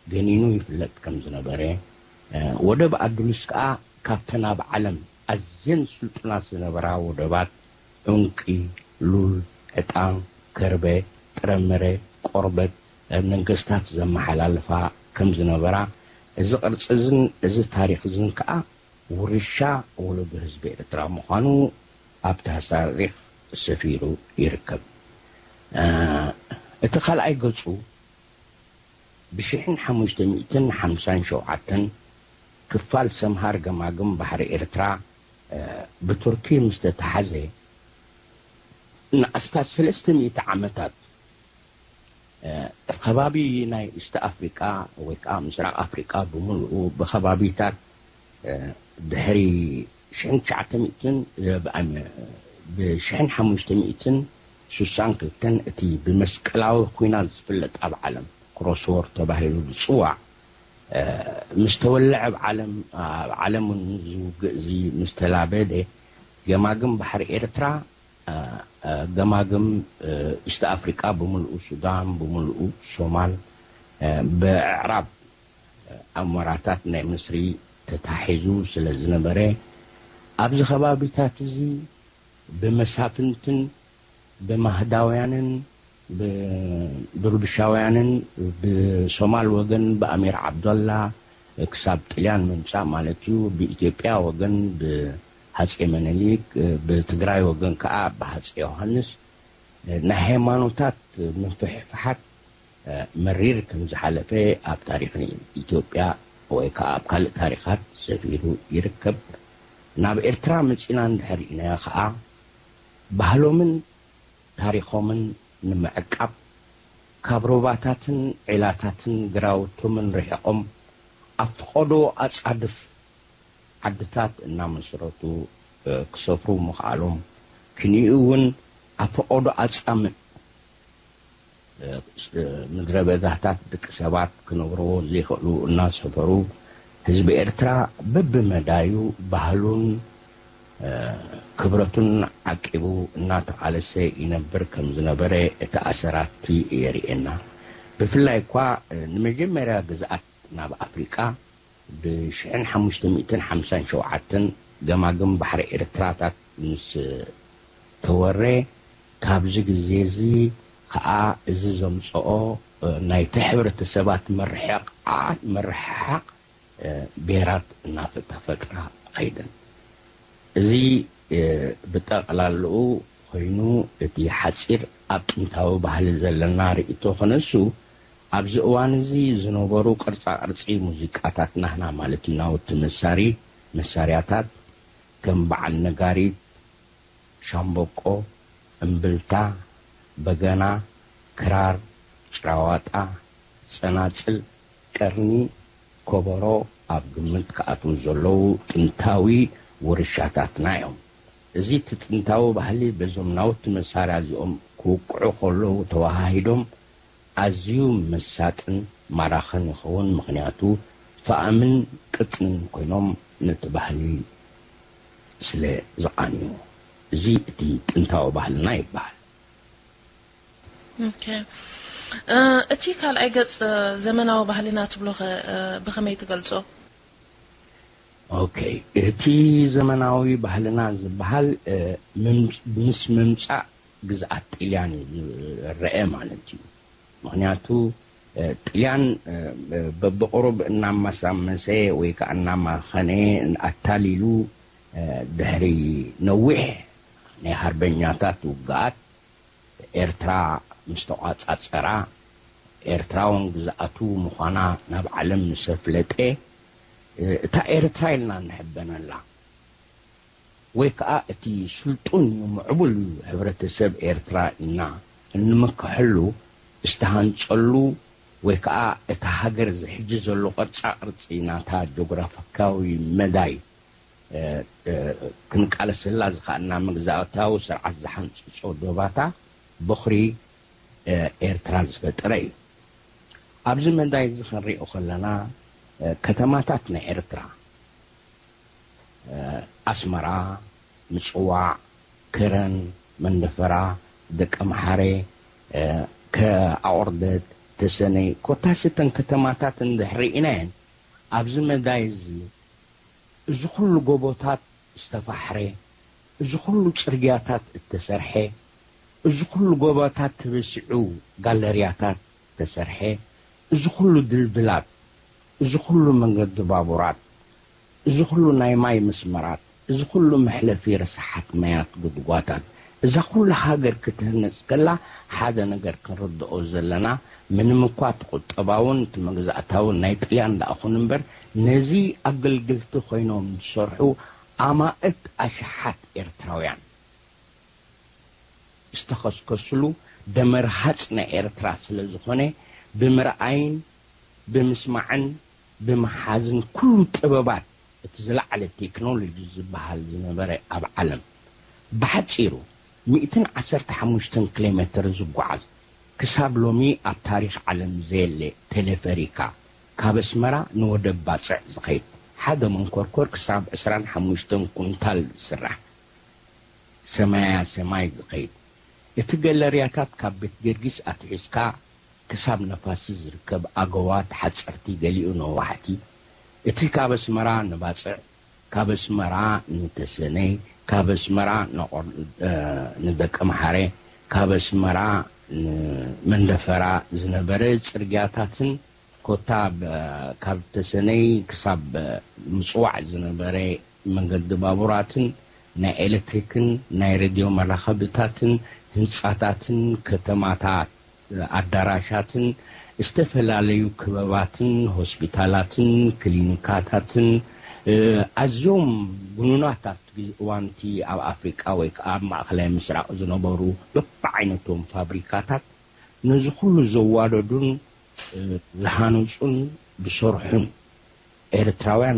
ገኒኑ ይፍለጥ ከም ዝነበረ፣ እ፣ ወደብ ኣዱሊስ ከኣ ካብተን ኣብ ዓለም ኣዝየን ስልጡናት ዝነበራ ወደባት ዑንቂ፣ ሉል፣ ዕጣን፣ ከርበ፣ ጥረምረ፣ ቆርበት፣ እ፣ ነገስታት ዘመሓላልፋ ከም ዝነበራ፣ እዚ ቅርጺ እዝን እዚ ታሪኽ እዝን ከኣ ውርሻ ወለዶ ህዝቢ ኤርትራ ምዃኑ ኣብቲ ታሪኽ ሰፊሩ ይርከብ። እ፣ እቲ ካልኣይ ገጹ ብሽሕን ሓሙሽተ ሚእትን ሓምሳን ሸውዓተን ክፋል ሰምሃር ገማግም ባሕሪ ኤርትራ፣ እ፣ ብቱርኪ ምስ ተታሓዘ፣ ንኣስታት ሰለስተ ሚእቲ ዓመታት፣ እ፣ ከባቢ ናይ ኢስት ኣፍሪቃ ወይ ከኣ ምስራቕ ኣፍሪቃ ብምሉኡ ብከባቢታት፣ እ፣ ድሕሪ ሽሕን ትሽዓተ ሚእትን፣ እ፣ ብኣም-፣ ብሽሕን ሓሙሽተ ሚእትን ስሳን ክልተን እቲ ብመስቀላዊ ኲናት ዝፍለጥ ኣብ ዓለም ክሮስዎር ተባሂሉ ዝጽዋዕ፣ እ፣ ምስ ተወልዐ ኣብ ዓለም፣ ኣብ ዓለም እውን እዚ ውግእ እዚ ምስ ተላበደ፣ ገማግም ባሕሪ ኤርትራ፣ እ፣ እ፣ ገማግም፣ እ፣ ኢስት ኣፍሪቃ ብምልኡ፣ ሱዳን ብምልኡ፣ ሶማል፣ እ፣ ብኣዕራብ፣ እ፣ ኣሞራታት ናይ ምስሪ ተታሒዙ ስለ ዝነበረ፣ ኣብዚ ከባቢታት እዚ ብመሳፍንትን ብማህዳውያንን ብድርብሻውያንን ብሶማል ወገን ብኣሚር ዓብደላ ክሳብ ጥልያን ምምጻእ ማለት እዩ፣ ብኢትዮጵያ ወገን ብሃጼ መነሊክ፣ ብትግራይ ወገን ከኣ ብሃጼ ዮሃንስ ናይ ሃይማኖታት ምፍሕፋሓት መሪር ከም ዝሓለፈ ኣብ ታሪኽ ኢትዮጵያ ወይ ከኣ ኣብ ካልእ ታሪኻት ሰፊሩ ይርከብ። ናብ ኤርትራ መጺና እንድሕር ኢናዮ ኸኣ፣ ባህሎምን ታሪኾምን ንምዕቃብ፣ ካብ ሩባታትን ዒላታትን ግራውቶምን ርሒቖም፣ ኣብ ፈቐዶ ኣጻድፍ ዓድታት እናመስረቱ፣ እ፣ ክሰፍሩ ምኽኣሎም፣ ክንኡ እውን ኣብ ፈቐዶ ኣጻምእ፣ እ፣ ስ-፣ እ፣ ምድረ በዳታት ደቂ ሰባት ክነብርዎ ዘይኽእሉ እናሰፈሩ፣ ህዝቢ ኤርትራ በብመዳዩ ባህሉን፣ እ፣ ክብረቱን ዓቂቡ እናተቓለሰ ይነብር ከም ዝነበረ እቲ ኣሰራቲ የርእየና። ብፍላይ እኳ፣ እ፣ ንመጀመርያ ግዝኣት ናብ ኣፍሪቃ ብሽሕን ሓሙሽተ ሚእትን ሓምሳን ሸውዓተን ገማግም ባሕሪ ኤርትራታት ምስ ተወረ፣ ካብዚ ግዜ እዚ ከኣ እዚ ዘምጽኦ፣ እ፣ ናይቲ ሕብረተሰባት ምርሕቓ-፣ ምርሕሓቕ፣ እ፣ ብሄራት እናተፈጥራ ኸይደን። እዚ፣ እ፣ ብጠቕላላኡ ኮይኑ፣ እቲ ሓጺር ኣብ ጥንታዊ ባህሊ ዘለና ርእይቶ ክነሱ፣ ኣብዚ እዋን እዚ ዝነበሩ ቅርጻ ቅርጺ ሙዚቃታት ናህና፣ ማለት እዩ፣ ናውቲ መሳሪ-፣ መሳርያታት ከም በዓል ነጋሪት፣ ሻምበቆ፣ እምብልታ፣ በገና፣ ክራር፣ ጭራዋጣ፣ ጸናጽል፣ ቀርኒ፣ ኮበሮ ኣብ ግምት ክኣትዉ ዘለዉ ጥንታዊ ውርሻታትና እዮም። እዚ እቲ ጥንታዊ ባህሊ በዞም ናውቲ መሳርያ እዚኦም ክውቅዑ ከለዉ ተወሃሂዶም ኣዝዩ መሳጥን ማራኽን ይኸውን። ምኽንያቱ፣ ፋእምን ቅጥንን ኮይኖም ነቲ ባህሊ ስለ ዝቓንዩ። እዚ እቲ ጥንታዊ ባህልና ይበሃል። ኦኬ። እ፣ እቲ ካልኣይ ገጽ፣ እ፣ ዘመናዊ ባህልና ትብሎ ኸ፣ እ፣ ብኸመይ ትገልጾ? ኦኬ። እቲ ዘመናዊ ባህልና ዝበሃል፣ እ፣ ምም-፣ ምስ ምምጻእ ግዝኣት ጥልያን እዩ ዝረአ ማለት እዩ። ምኽንያቱ፣ እ፣ ጥልያን፣ እ፣ በብቕሩብ እናማሳመሰ ወይ ከዓ እናማኸነ ኣታሊሉ፣ እ፣ ድሕሪ ነዊሕ ናይ ሃርበኛታት ውግኣት ኤርትራ ምስ ተቋጻጸራ፣ ኤርትራ እውን ግዝኣቱ ምዃና ናብ ዓለም ምስ ኣፍለጠ፣ እ፣ እታ ኤርትራ ኢልና ንሕበነላ። ወይ ከኣ እቲ ስልጡን እዩ፣ ምዕቡል እዩ፣ ሕብረተሰብ ኤርትራ ኢልና እንምክሐሉ፣ ዝተሃንጸሉ፣ ወይ ከኣ እታ ሃገር እዚ ሕጂ ዘሎ ቅርጻ ቅርጺ ናታ ጂኦግራፊካዊ መዳይ፣ እ፣ እ፣ ክንቃለሰላ ዝኸኣልና መግዛእታዊ ስርዓት ዝሓንጽጾ ዶባታ ቦኽሪ፣ እ፣ ኤርትራ ዝፈጠረ እዩ። ኣብዚ መዳይ እዚ ክንሪኦ ከለና፣ እ፣ ከተማታት ናይ ኤርትራ፣ እ፣ ኣስመራ፣ ምጽዋዕ፣ ከረን፣ መንደፈራ፣ ደቀምሓረ፣ እ፣ ከ-፣ ኣቑርደት፣ ተሰነይ፣ ኮታስ እተን ከተማታት እንድሕር ርኢናየን፣ ኣብዚ መዳይ እዚ፣ እዚ ኩሉ ጎቦታት ዝተፋሕረ፣ እዚ ኩሉ ጽርግያታት እተሰርሐ፣ እዚ ኩሉ ጎቦታት ተበሲዑ ጋለርያታት ተሰርሐ፣ እዚ ኩሉ ድልድላት፣ እዚ ኩሉ መንገዲ ባቡራት፣ እዚ ኩሉ ናይ ማይ መስመራት፣ እዚ ኩሉ መሕለፊ ረሳሓት ማያት ጉድጓታት፣ እዛ ኩሉ ሃገር ክትህነጽ ከላ፣ ሓደ ነገር ክንርድኦ ዘለና፣ ምንም እኳ እቲ ቁጠባውን እቲ መግዛእታውን ናይ ጥልያን ደኣ ኹን እምበር፣ ነዚ ኣገልግልቲ ኮይኖም ዝሰርሑ ኣማእት ኣሽሓት ኤርትራውያን ዝተኸስከስሉ ደመርሃጽ ናይ ኤርትራ ስለ ዝኾነ፣ ብምርኣይን ብምስማዕን ብምሓዝን ኩሉ ጥበባት እቲ ዝለዓለ ቴክኖሎጂ ዝበሃል ዝነበረ ኣብ ዓለም። ብሓጺሩ፣ ሚእትን ዓሰርተ ሓሙሽተን ኪሎ ሜትር ዝጓዓዝ፣ ክሳብ ሎሚ ኣብ ታሪኽ ዓለም ዘየለ ቴሌፈሪካ፣ ካብ ኣስመራ ንወደብ ባጽዕ ዝኸይድ፣ ሓደ መንኮርኮር ክሳብ ዕስራን ሓሙሽተን ኩንታል ዝስራሕ፣ ሰማያ ሰማይ ዝኸይድ፣ እቲ ገለርያታት ካብ ቤት ገርጊስ ኣትሒዝካ ክሳብ ነፋሲ ዝርከብ ኣገዋት ሓጸርቲ፣ ገሊኡ ነዋሕቲ፣ እቲ ካብ ኣስመራ ንባጽዕ፣ ካብ ኣስመራ ንተሰነይ፣ ካብ ኣስመራ ንቆር-፣ እ፣ ንደቀምሓረ፣ ካብ ኣስመራ ንመንደፈራ ዝነበረ ጽርግያታትን ኮታ ብ-፣ ካብ ተሰነይ ክሳብ ምጽዋዕ ዝነበረ መንገዲ ባቡራትን ናይ ኤሌክትሪክን ናይ ሬድዮ መራኸብታትን ህንጻታትን ከተማታት ኣዳራሻትን ዝተፈላለዩ ክበባትን ሆስፒታላትን ክሊኒካታትን ኣዝዮም ግኑናት ኣብቲ እዋንቲ ኣብ ኣፍሪቃ ወይ ከዓ ኣብ ማእኸላይ ምስራቕ ዝነበሩ በብዓይነቶም ፋብሪካታት ነዚ ኩሉ ዘዋደዱን ዝሃነፁን ዝሰርሑን ኤርትራውያን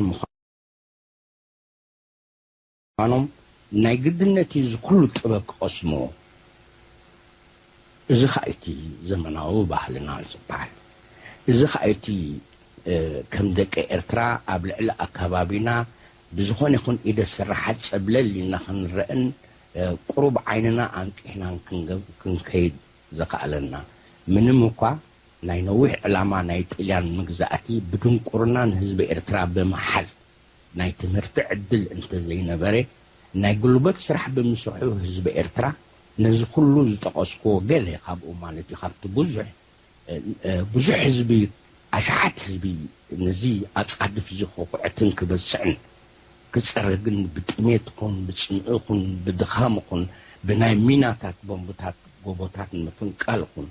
ምዃኖም ናይ ግድነት እዩ። እዚ ኩሉ ጥበብ ክቐስምዎ። እዚ ከዓ እቲ ዘመናዊ ባህልና ዝበሃል። እዚ ከዓ እቲ ከም ደቂ ኤርትራ ኣብ ልዕሊ ኣከባቢና ብዝኾነ ይኹን ኢደ ስራሓት ጸብለል ኢልና ክንረእን ቁሩብ ዓይንና ኣንቂሕናን ክንከይድ ዘኽኣለና። ምንም እኳ ናይ ነዊሕ ዕላማ ናይ ጥልያን መግዛእቲ ብድንቁርና ንህዝቢ ኤርትራ ብምሓዝ ናይ ትምህርቲ ዕድል እንተዘይነበረ ናይ ጉልበት ስራሕ ብምስርሑ ህዝቢ ኤርትራ ነዚ ኩሉ ዝጠቐስክዎ ገለ ካብኡ ማለት እዩ ካብቲ ብዙሕ ብዙሕ ህዝቢ ኣሽሓት ህዝቢ ነዚ ኣጻድፍ እዚ ክኹዕትን ክበስዕን ክጸርግን ብጥሜት ኹን ብጽምኢ ኹን ብድኻም ኹን ብናይ ሚናታት ቦምብታት ጎቦታት ምፍንቃል ኹን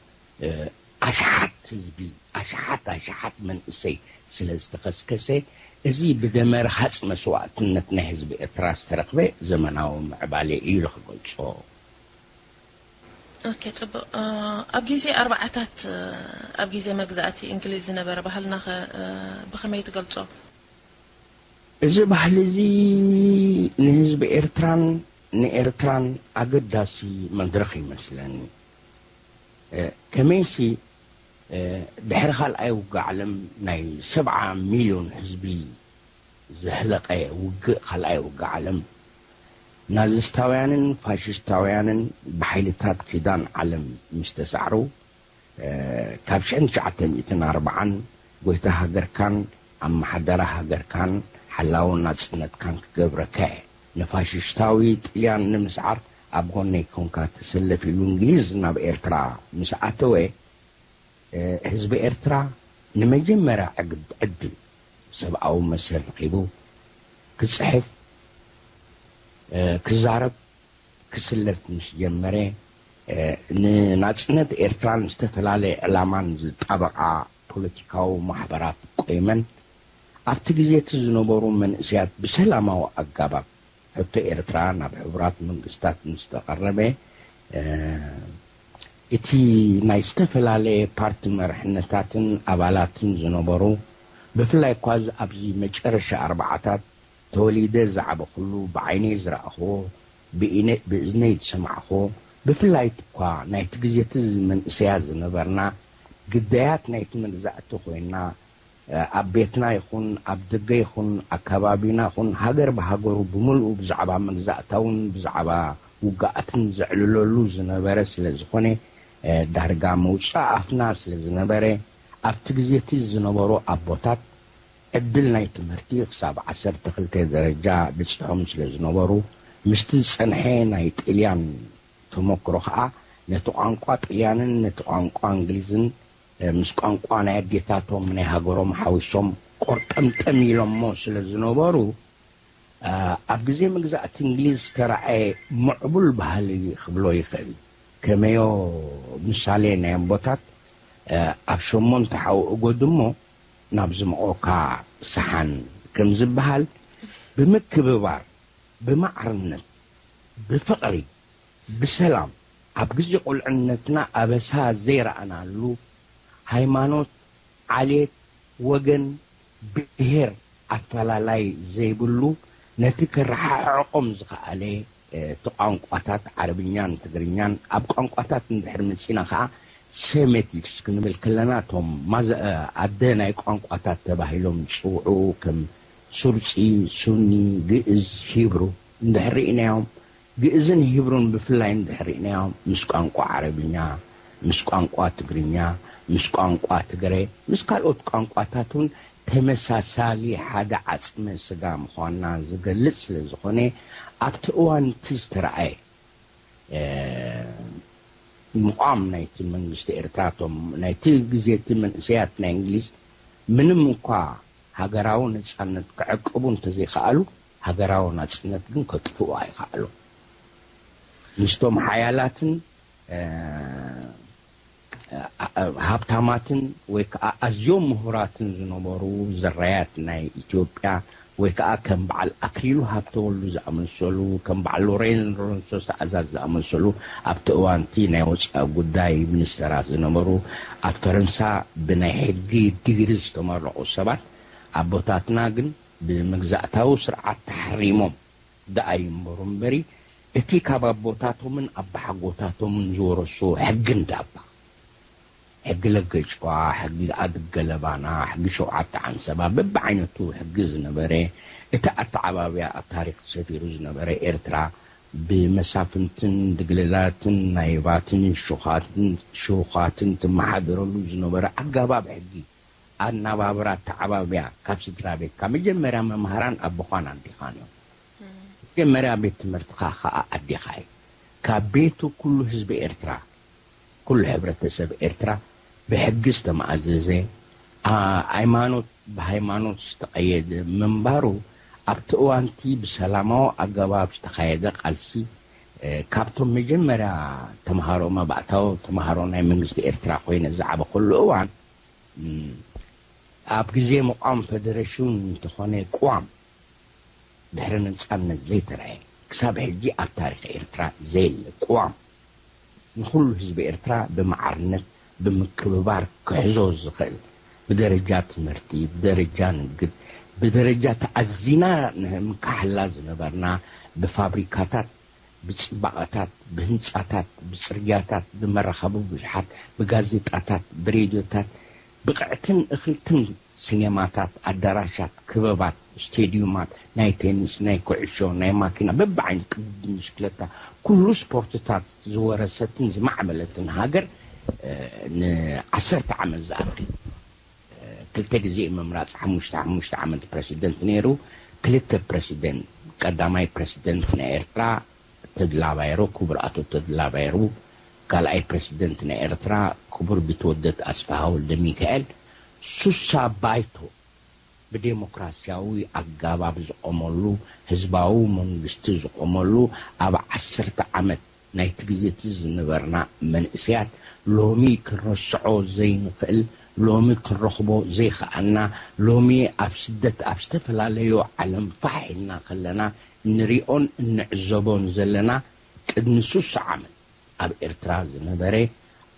ኣሽሓት ህዝቢ ኣሽሓት ኣሽሓት መንእሰይ ስለ ዝተኸስከሰ እዚ ብደመ ረሃፅ መስዋእትነት ናይ ህዝቢ ኤርትራ ዝተረኽበ ዘመናዊ ምዕባለ እዩ ኢሉ ክገልጾ። ኦኬ፣ ጽቡቕ። ኣብ ግዜ ኣርባዓታት ኣብ ግዜ መግዛእቲ እንግሊዝ ዝነበረ ባህልና ከ ብኸመይ ትገልጾ? እዚ ባህሊ እዚ ንህዝቢ ኤርትራን ንኤርትራን ኣገዳሲ መድረኽ ይመስለኒ። ከመይሲ ድሕሪ ካልኣይ ውግእ ዓለም ናይ ሰብዓ ሚልዮን ህዝቢ ዘህለቐ ውግእ ካልኣይ ውግእ ዓለም ናዚስታውያንን ፋሽስታውያንን ብሓይልታት ኪዳን ዓለም ምስ ተሳዕሩ ካብ ሽሕን ትሽዓተ ሚእትን ኣርብዓን ጎይታ ሃገርካን ኣመሓደራ ሃገርካን ሓላዊ ናጽነትካን ክገብረካ እየ። ንፋሽስታዊ ጥልያን ንምስዓር ኣብ ጎነይ ኮንካ ተሰለፍ ኢሉ እንግሊዝ ናብ ኤርትራ ምስ ኣተወ ህዝቢ ኤርትራ ንመጀመርያ ዕድል ሰብኣዊ መሰል ረኺቡ ክጽሕፍ፣ ክዛረብ፣ ክስለፍ ምስ ጀመረ ንናጽነት ኤርትራን ዝተፈላለየ ዕላማን ዝጣበቓ ፖለቲካዊ ማሕበራት ቆይመን ኣብቲ ግዜ እቲ ዝነበሩ መንእሰያት ብሰላማዊ ኣጋባብ ሕቶ ኤርትራ ናብ ሕቡራት መንግስታት ምስ ተቐረበ እቲ ናይ ዝተፈላለየ ፓርቲ መርሕነታትን ኣባላትን ዝነበሩ ብፍላይ እኳ ኣብዚ መጨረሻ ኣርባዓታት ተወሊደ ዝዓበኹሉ ብዓይነይ ዝረኣኽዎ ብእዝነይ ዝሰማዕኽዎ ብፍላይ እኳ ናይቲ ግዜ እቲ መንእሰያት ዝነበርና ግዳያት ናይቲ መግዛእቲ ኮይንና ኣብ ቤትና ይኹን ኣብ ደገ ይኹን ኣከባቢና ይኹን ሃገር ብሃገሩ ብምልኡ ብዛዕባ መግዛእታውን ብዛዕባ ውግኣትን ዘዕልለሉ ዝነበረ ስለ ዝኾነ ዳርጋ መውፅኢ ኣፍና ስለ ዝነበረ ኣብቲ ግዜ እቲ ዝነበሩ ኣቦታት ዕድል ናይ ትምህርቲ ክሳብ ዓሰርተ ክልተ ደረጃ በፂሖም ስለ ዝነበሩ ምስቲ ዝፀንሐ ናይ ጥልያን ተመክሮ ከዓ ነቲ ቋንቋ ጥልያንን ነቲ ቋንቋ እንግሊዝን ምስ ቋንቋ ናይ ኣዴታቶም ናይ ሃገሮም ሓዊሶም ቆርጠምጠም ኢሎሞ ስለ ዝነበሩ ኣብ ግዜ መግዛእቲ እንግሊዝ ዝተረኣየ ምዕቡል ባህሊ ክብሎ ይኽእል። ከመዮ ምሳሌ ናይ ኣቦታት ኣብ ሸሞንተ ሓው እጎድሞ ናብ ዝመቖካ ሰሓን ከም ዝበሃል ብምክብባር፣ ብማዕርነት፣ ብፍቕሪ፣ ብሰላም ኣብ ግዜ ቁልዕነትና ኣበሳ ዘይረኣናሉ ሃይማኖት፣ ዓሌት፣ ወገን፣ ብሄር ኣፈላላይ ዘይብሉ ነቲ ከረሓሕቖም ዝኸኣለ እቲ ቋንቋታት ዓረብኛን ትግርኛን ኣብ ቋንቋታት እንድሕር መፂና ከዓ ሴሜቲክስ ክንብል ከለና እቶም ኣደ ናይ ቋንቋታት ተባሂሎም ዝፅውዑ ከም ሱርፂ፣ ሱኒ፣ ግእዝ፣ ሂብሩ እንድሕር ርኢናዮም ግእዝን ሂብሩን ብፍላይ እንድሕር ርኢናዮም ምስ ቋንቋ ዓረብኛ፣ ምስ ቋንቋ ትግርኛ፣ ምስ ቋንቋ ትግረ፣ ምስ ካልኦት ቋንቋታት እውን ተመሳሳሊ ሓደ ዓፅመ ስጋ ምዃንና ዝገልፅ ስለ ዝኾነ ኣብቲ እዋን እቲ ዝተረኣየ ምቋም ናይቲ መንግስቲ ኤርትራ እቶም ናይቲ ግዜ እቲ መንእሰያት ናይ እንግሊዝ ምንም እንኳ ሃገራዊ ነጻነት ክዕቅቡ እንተዘይከኣሉ ሃገራዊ ናጽነት ግን ከጥፍኡ ኣይከኣሉ። ምስቶም ሓያላትን ሃብታማትን ወይ ከዓ ኣዝዮም ምሁራትን ዝነበሩ ዝራያት ናይ ኢትዮጵያ ወይ ከዓ ከም በዓል ኣክሊሉ ሃብተወልዱ ዝኣመሰሉ፣ ከም በዓል ሎሬንሶ ሰዓዛት ዝኣመሰሉ፣ ኣብቲ እዋንቲ ናይ ወፃኢ ጉዳይ ሚኒስተራት ዝነበሩ፣ ኣብ ፈረንሳ ብናይ ሕጊ ዲግሪ ዝተመረቑ ሰባት፣ ኣቦታትና ግን ብመግዛእታዊ ስርዓት ተሓሪሞም ደኣ ይንበሩ እምበሪ፣ እቲ ካብ ኣቦታቶምን ኣባሓጎታቶምን ዝወረስዎ ሕጊ እንዳባ፣ ሕጊ ለገጭዋ፣ ሕጊ ኣድገለባና፣ ሕጊ ሸውዓተ ዓንሰባ፣ በብዓይነቱ ሕጊ ዝነበረ፣ እቲ ኣተዓባብያ ኣብ ታሪኽ ሰፊሩ ዝነበረ ኤርትራ፣ ብመሳፍንትን ድግልላትን ናይባትን ሽኻትን ሽውኻትን ትመሓደረሉ ዝነበረ ኣገባብ ሕጊ፣ ኣናባብራ ኣተዓባብያ ካብ ስድራ ቤትካ፣ መጀመርያ መምሃራን ኣቦኻን ኣዴኻን እዮም። መጀመርያ ቤት ትምህርትኻ ኸኣ ኣዴኻ እዩ። ካብ ቤቱ ኩሉ ህዝቢ ኤርትራ፣ ኩሉ ሕብረተሰብ ኤርትራ ብሕጊ ዝተመኣዘዘ፣ ኣ-፣ ሃይማኖት ብሃይማኖት ዝተቐየደ ምንባሩ፣ ኣብቲ እዋንቲ ብሰላማዊ ኣገባብ ዝተኻየደ ቃልሲ፣ እ፣ ካብቶም መጀመርያ ተምሃሮ፣ መባእታዊ ተምሃሮ ናይ መንግስቲ ኤርትራ ኮይነ ዝዓበኹሉ እዋን፣ እም፣ ኣብ ግዜ ምቋም ፈደረሽን እንተኾነ ቅዋም ድሕሪ ነጻነት ዘይተራእየ፣ ክሳብ ሕጂ ኣብ ታሪኽ ኤርትራ ዘየለ ቅዋም፣ ንኹሉ ህዝቢ ኤርትራ ብማዕርነት፣ ብምክብባር ክሕዞ ዝኽእል፣ ብደረጃ ትምህርቲ፣ ብደረጃ ንግድ፣ ብደረጃ ተኣዚና ንምካሓላ ዝነበርና፣ ብፋብሪካታት፣ ብጽባቐታት፣ ብህንጻታት፣ ብጽርግያታት፣ ብመራኸቢ ብዙሓት፣ ብጋዜጣታት፣ ብሬድዮታት፣ ብቕዕትን እኽልትን ሲኔማታት፣ ኣዳራሻት፣ ክበባት፣ ስቴድዩማት፣ ናይ ቴኒስ፣ ናይ ኩዕሾ፣ ናይ ማኪና፣ በብዓይነት ቅድድም ብሽክለታ፣ ኩሉ ስፖርትታት ዝወረሰትን ዝማዕበለትን ሃገር፣ እ፣ ንዓሰርተ ዓመት ዝኣክል፣ እ፣ ክልተ ግዜ ምምራጽ ሓሙሽተ ሓሙሽተ ዓመት ፕረሲደንት ነይሩ። ክልተ ፕረሲደንት፣ ቀዳማይ ፕረሲደንት ናይ ኤርትራ ተድላ ባይሮ፣ ክቡር ኣቶ ተድላ ባይሮ፣ ካልኣይ ፕረሲደንት ናይ ኤርትራ ክቡር ቢትወደድ ኣስፍሃ ወልደ ሚካኤል፣ ሱሳ ባይቶ ብዴሞክራሲያዊ ኣጋባብ ዝቖመሉ፣ ህዝባዊ መንግስቲ ዝቖመሉ፣ ኣብ ዓሰርተ ዓመት ናይቲ ግዜ እቲ ዝነበርና መንእሰያት ሎሚ ክንረስዖ ዘይንኽእል፣ ሎሚ ክንረኽቦ ዘይከኣልና፣ ሎሚ ኣብ ስደት ኣብ ዝተፈላለዩ ዓለም ፋሕ ኢልና ከለና እንሪኦን እንዕዘቦን ዘለና፣ ቅድሚ ስሳ ዓመት ኣብ ኤርትራ ዝነበረ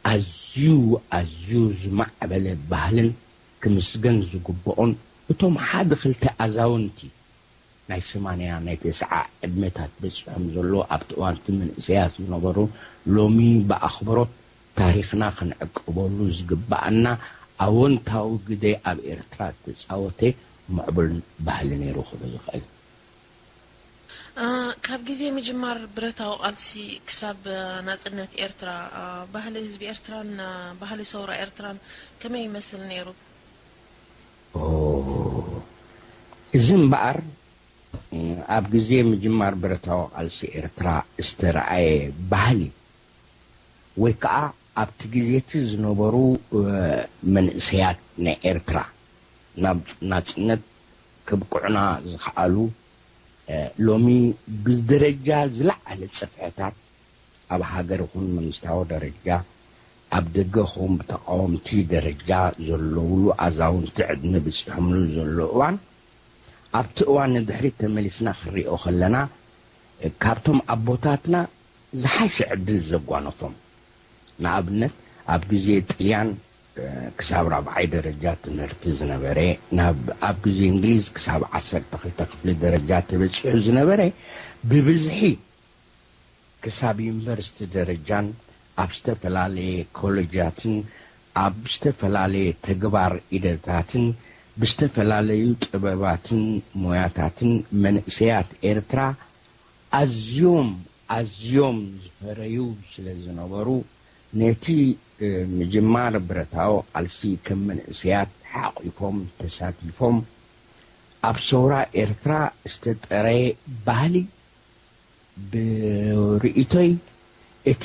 ኣዝዩ፣ ኣዝዩ ዝማዕበለ ባህልን ክምስገን ዝግብኦን፣ እቶም ሓደ ክልተ ኣዛውንቲ ናይ ሰማንያ ናይ ተስዓ ዕድመታት በጺሖም ዘሎ ኣብቲ እዋንቲ መንእሰያት ዝነበሩ፣ ሎሚ ብኣኽብሮት ታሪኽና ክንዕቅበሉ ዝግብኣና ኣወንታዊ ግደ ኣብ ኤርትራ ዝተጻወተ ምዕቡል ባህሊ ነይሩ ክብል ዝኽእል። እ፣ ካብ ግዜ ምጅማር ብረታዊ ቃልሲ ክሳብ፣ እ፣ ናጽነት ኤርትራ፣ እ፣ ባህሊ ህዝቢ ኤርትራን፣ እ፣ ባህሊ ሰውራ ኤርትራን ከመይ ይመስል ነይሩ? ኦ፣ እዚ እምበኣር፣ እ፣ ኣብ ግዜ ምጅማር ብረታዊ ቃልሲ ኤርትራ ዝተረኣየ ባህሊ ወይ ከኣ ኣብቲ ግዜ እቲ ዝነበሩ፣ እ፣ መንእሰያት ናይ ኤርትራ ናብ ናጽነት ከብቅዑና ዝኸኣሉ፣ እ፣ ሎሚ ብደረጃ ዝለዓለ ጽፍሕታት ኣብ ሃገር ይኹን መንግስታዊ ደረጃ፣ ኣብ ደገ ኹን ብተቓወምቲ ደረጃ ዘለውሉ ኣዛውንቲ ዕድመ በጺሖምሉ ዘሎ እዋን፣ ኣብቲ እዋን ንድሕሪት ተመሊስና ክንሪኦ ከለና፣ እ፣ ካብቶም ኣቦታትና ዝሓሸ ዕድል ዘጓነፎም። ንኣብነት፣ ኣብ ግዜ ጥልያን፣ እ፣ ክሳብ ራብዓይ ደረጃ ትምህርቲ ዝነበረ፣ ናብ፣ ኣብ ግዜ እንግሊዝ ክሳብ ዓሰርተ ክልተ ክፍሊ ደረጃ ተበጺሑ ዝነበረ፣ ብብዝሒ ክሳብ ዩኒቨርሲቲ ደረጃን ኣብ ዝተፈላለየ ኮለጃትን ኣብ ዝተፈላለየ ተግባር ኢደታትን ብዝተፈላለዩ ጥበባትን ሞያታትን መንእሰያት ኤርትራ ኣዝዮም ኣዝዮም ዝፈረዩ ስለ ዝነበሩ፣ ነቲ፣ እ፣ ምጅማር ብረታዊ ቃልሲ ከም መንእሰያት ሓቒፎም ተሳቲፎም፣ ኣብ ሰውራ ኤርትራ ዝተጠረየ ባህሊ፣ ብርእይቶይ እቲ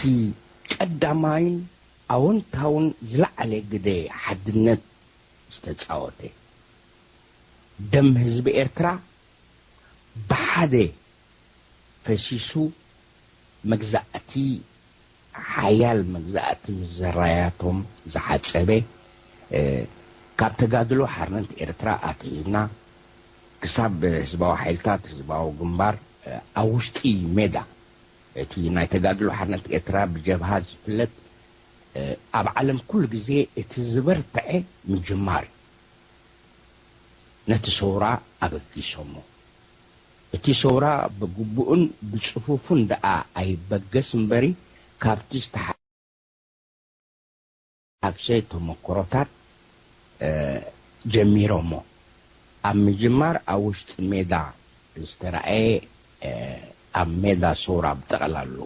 ቀዳማይን ኣወንታውን ዝለዓለ ግደ ሓድነት ዝተጻወተ፣ ደም ህዝቢ ኤርትራ ብሓደ ፈሲሱ መግዛእቲ ሓያል መግዛእቲ ምዘራያቶም ዝሓጸበ፣ እ፣ ካብ ተጋድሎ ሓርነት ኤርትራ ኣትሒዝና ክሳብ ህዝባዊ ሓይልታት ህዝባዊ ግንባር፣ እ፣ ኣብ ውሽጢ ሜዳ እቲ ናይ ተጋድሎ ሓርነት ኤርትራ ብጀብሃ ዝፍለጥ፣ እ፣ ኣብ ዓለም ኩሉ ግዜ እቲ ዝበርትዐ ምጅማር እዩ። ነቲ ሰውራ ኣበጊሶሞ። እቲ ሰውራ ብግቡእን ብጽፉፉን ደኣ ኣይበገስ እምበሪ፣ ካብቲ ዝተሓፍሰ ተመክሮታት፣ እ፣ ጀሚሮሞ። ኣብ ምጅማር ኣብ ውሽጢ ሜዳ ዝተራእየ፣ እ፣ ኣብ ሜዳ ሰውራ ብጠቕላሉ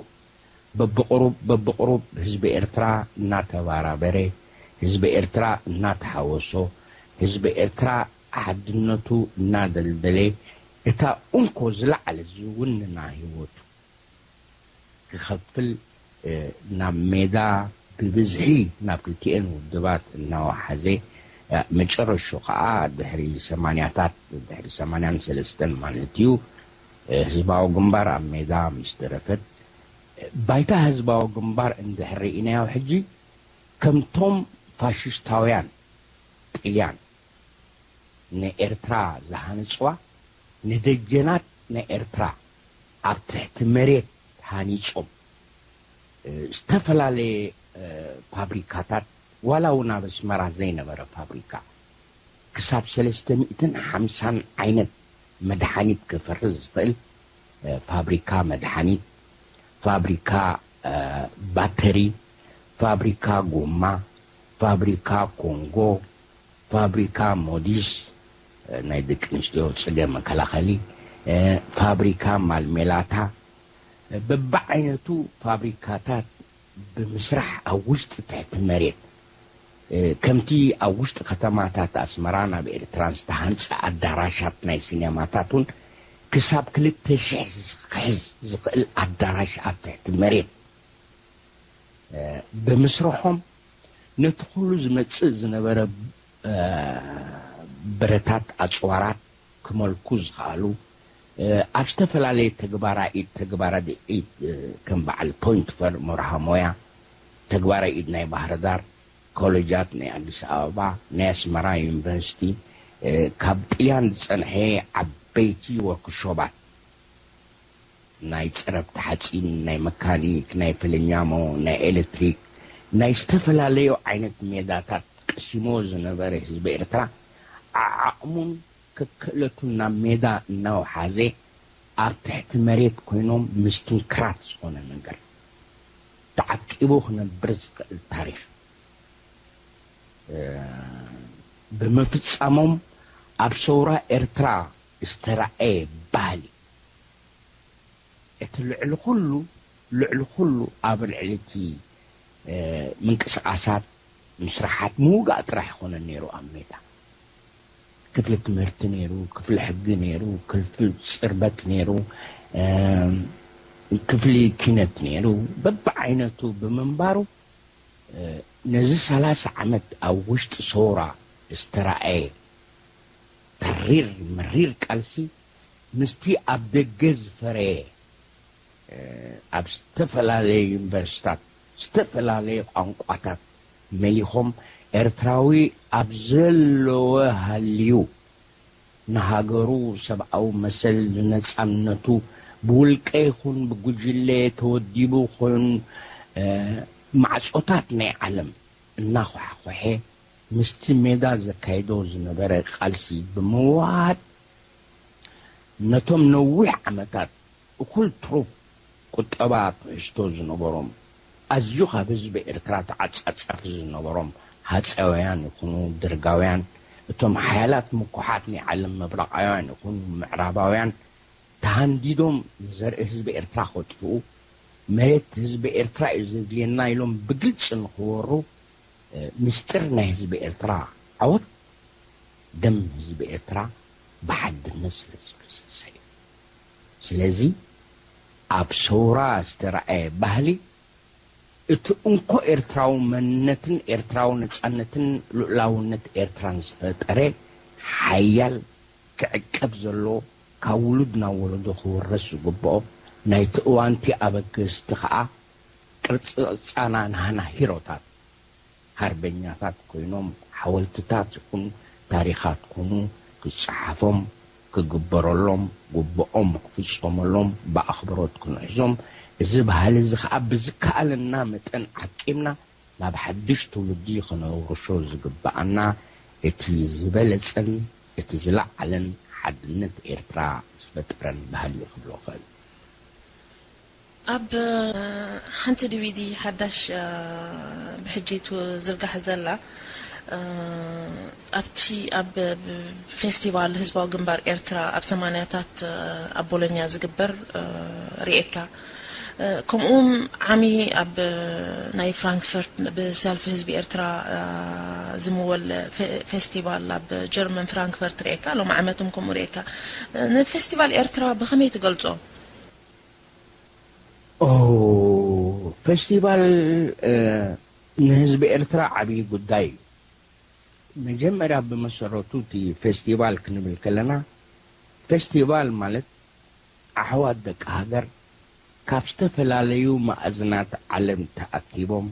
በብቕሩብ በብቕሩብ ህዝቢ ኤርትራ እናተባራበረ፣ ህዝቢ ኤርትራ እናተሓወሶ፣ ህዝቢ ኤርትራ ሓድነቱ እናደልደለ፣ እታ እንኮ ዝለዓለ ዝውንና ህይወቱ ክኸፍል፣ እ፣ ናብ ሜዳ ብብዝሒ ናብ ክልቲኤን ውድባት እናወሓዘ፣ እ፣ መጨረሹ ከዓ ድሕሪ ሰማንያታት፣ ድሕሪ ሰማንያን ሰለስተን ማለት እዩ፣ እ፣ ህዝባዊ ግንባር ኣብ ሜዳ ምስ ደረፈት፣ እ፣ ባይታ ህዝባዊ ግንባር እንድሕር ርኢናዮ ሕጂ፣ ከምቶም ፋሽስታውያን ጥልያን ንኤርትራ ዝሃነጽዋ፣ ንደጀናት ናይ ኤርትራ ኣብ ትሕቲ መሬት ሃኒጾም፣ እ፣ ዝተፈላለየ፣ እ፣ ፋብሪካታት፣ ዋላ እውን ኣብ ኣስመራ ዘይነበረ ፋብሪካ፣ ክሳብ ሰለስተ ሚእትን ሓምሳን ዓይነት መድሓኒት ከፍሪ ዝኽእል፣ እ፣ ፋብሪካ መድሓኒት፣ ፋብሪካ፣ እ፣ ባተሪ፣ ፋብሪካ ጎማ፣ ፋብሪካ ኮንጎ፣ ፋብሪካ ሞዲስ፣ እ፣ ናይ ደቂ ኣንስትዮ ጽገ መከላኸሊ፣ እ፣ ፋብሪካ ማልሜላታ፣ እ፣ በብዓይነቱ ፋብሪካታት ብምስራሕ ኣብ ውሽጢ ትሕቲ መሬት፣ እ፣ ከምቲ ኣብ ውሽጢ ከተማታት ኣስመራን ኣብ ኤርትራን ዝተሃንጸ ኣዳራሻት ናይ ሲኔማታት እውን ክሳብ ክልተ ሽሕ ክሕዝ ዝኽእል ኣዳራሽ ኣብ ትሕቲ መሬት፣ እ፣ ብምስርሖም ነቲ ኩሉ ዝመጽእ ዝነበረ፣ እ፣ ብረታት ኣጽዋራት ክመልኩ ዝኸኣሉ፣ እ፣ ኣብ ዝተፈላለየ ተግባራ ኢድ፣ ተግባራት ኢድ፣ እ፣ ከም በዓል ፖይንት ፈር መርሃ ሞያ፣ ተግባረ ኢድ ናይ ባህር ዳር፣ ኮሌጃት ናይ ኣዲስ ኣበባ፣ ናይ ኣስመራ ዩኒቨርሲቲ፣ እ፣ ካብ ጥልያን ዝጸንሐ ዓበይቲ ወርክሾባት፣ ናይ ጸረብቲ ሓጺን፣ ናይ መካኒክ፣ ናይ ፈለኛሞ፣ ናይ ኤሌክትሪክ፣ ናይ ዝተፈላለዩ ዓይነት ሜዳታት ቀሲሞ ዝነበረ ህዝቢ ኤርትራ፣ ዓዓቕሙን ከክእለቱን ናብ ሜዳ እናወሓዘ፣ ኣብ ትሕቲ መሬት ኮይኖም ምስትንክራት ዝኾነ ነገር ተዓቂቡ ክነብር ዝኽእል ታሪኽ፣ እ፣ ብምፍጻሞም፣ ኣብ ሰውራ ኤርትራ ዝተራእየ ባህሊ፣ እቲ ልዕሊ ኩሉ፣ ልዕሊ ኩሉ ኣብ ልዕሊ እቲ፣ እ፣ ምንቅስቓሳት፣ ምስራሓት ምውጋእ ጥራሕ ኣይኮነን ነይሩ ኣብ ሜዳ። ክፍሊ ትምህርቲ ነይሩ፣ ክፍሊ ሕጊ ነይሩ፣ ክፍሊ ጽርበት ነይሩ፣ እ፣ ክፍሊ ኪነት ነይሩ። በብዓይነቱ ብምንባሩ፣ እ፣ ነዚ ሰላሳ ዓመት ኣብ ውሽጢ ሰውራ ዝተራእየ ተሪር መሪር ቃልሲ፣ ምስቲ ኣብ ደገ ዝፈረየ፣ እ፣ ኣብ ዝተፈላለየ ዩኒቨርሲታት፣ ዝተፈላለየ ቋንቋታት መሊኾም፣ ኤርትራዊ ኣብ ዘለወ ሃልዩ፣ ንሃገሩ ሰብኣዊ መሰል፣ ንነጻነቱ፣ ብውልቀ ይኹን ብጉጅለ ተወዲቡ ኮይኑ፣ እ፣ ማዕጾታት ናይ ዓለም እናኳሕኮሐ፣ ምስቲ ሜዳ ዘካይዶ ዝነበረ ቃልሲ ብምውሃድ፣ ነቶም ነዊሕ ዓመታት እኹል ትሩፍ ቁጠባ ትሕዝቶ ዝነበሮም፣ ኣዝዩ ካብ ህዝቢ ኤርትራ ተዓጻጻፊ ዝነበሮም ሃጸያውያን ይኹኑ ደርጋውያን፣ እቶም ሓያላት ምኩሓት ናይ ዓለም ምብራቓውያን ይኹኑ ምዕራባውያን፣ ተሃንዲዶም ንዘርኢ ህዝቢ ኤርትራ ከጥፍኡ፣ መሬት ህዝቢ ኤርትራ እዩ ዘድልየና ኢሎም ብግልጺ ንኽወሩ፣ እ፣ ምስጢር ናይ ህዝቢ ኤርትራ ዓወት፣ ደም ህዝቢ ኤርትራ ብሓድነት ስለ ዝፈሰሰ እዩ። ስለዚ ኣብ ሰውራ ዝተረኣየ ባህሊ፣ እቲ እንኮ ኤርትራዊ መንነትን ኤርትራዊ ነጻነትን ልኡላውነት ኤርትራን ዝፈጠረ ሓያል ክዕቀብ ዘለዎ፣ ካብ ውሉድ ናብ ወለዶ ክውረስ ዝግብኦ ናይቲ እዋንቲ ኣበገስቲ ከኣ፣ ቅርጽ ቅርጻና ናህና ሂሮታት ሃርበኛታት ኮይኖም ሓወልትታት ይኹኑ ታሪኻት ኩኑ ክጸሓፎም ክግበረሎም ግብኦም ክፍጸመሎም ብኣኽብሮት ክንሕዞም እዚ ባህሊ እዚ ኸኣ ብዝከኣለና መጠን ዓቂብና ናብ ሓድሽ ትውልዲ ኽነውርሾ ዝግብኣና እቲ ዝበለጸን እቲ ዝለዓለን ሓድነት ኤርትራ ዝፈጠረን ባህሊ እዩ ክብሎ እኽእል። ኣብ ሓንቲ ዲቪዲ ሓዳሽ ብሕጂ ትዝርጋሕ ዘላ ኣብቲ ኣብ ፌስቲቫል ህዝባዊ ግንባር ኤርትራ ኣብ ሰማንያታት ኣብ ቦሎኛ ዝግበር ርእየካ። ከምኡውን ዓሚ ኣብ ናይ ፍራንክፈርት ብሰልፊ ህዝቢ ኤርትራ ዝምወል ፌስቲቫል ኣብ ጀርመን ፍራንክፈርት ርእየካ። ሎም ዓመትም ከምኡ ርእየካ። ንፌስቲቫል ኤርትራ ብኸመይ ትገልጾ? ኦ ፌስቲቫል ንህዝቢ ኤርትራ ዓብዪ ጉዳይ እዩ። መጀመርያ ብመሰረቱ እቲ ፌስቲቫል ክንብል ከለና ፌስቲቫል ማለት ኣሕዋት ደቂ ሃገር ካብ ዝተፈላለዩ ማእዝናት ዓለም ተኣኪቦም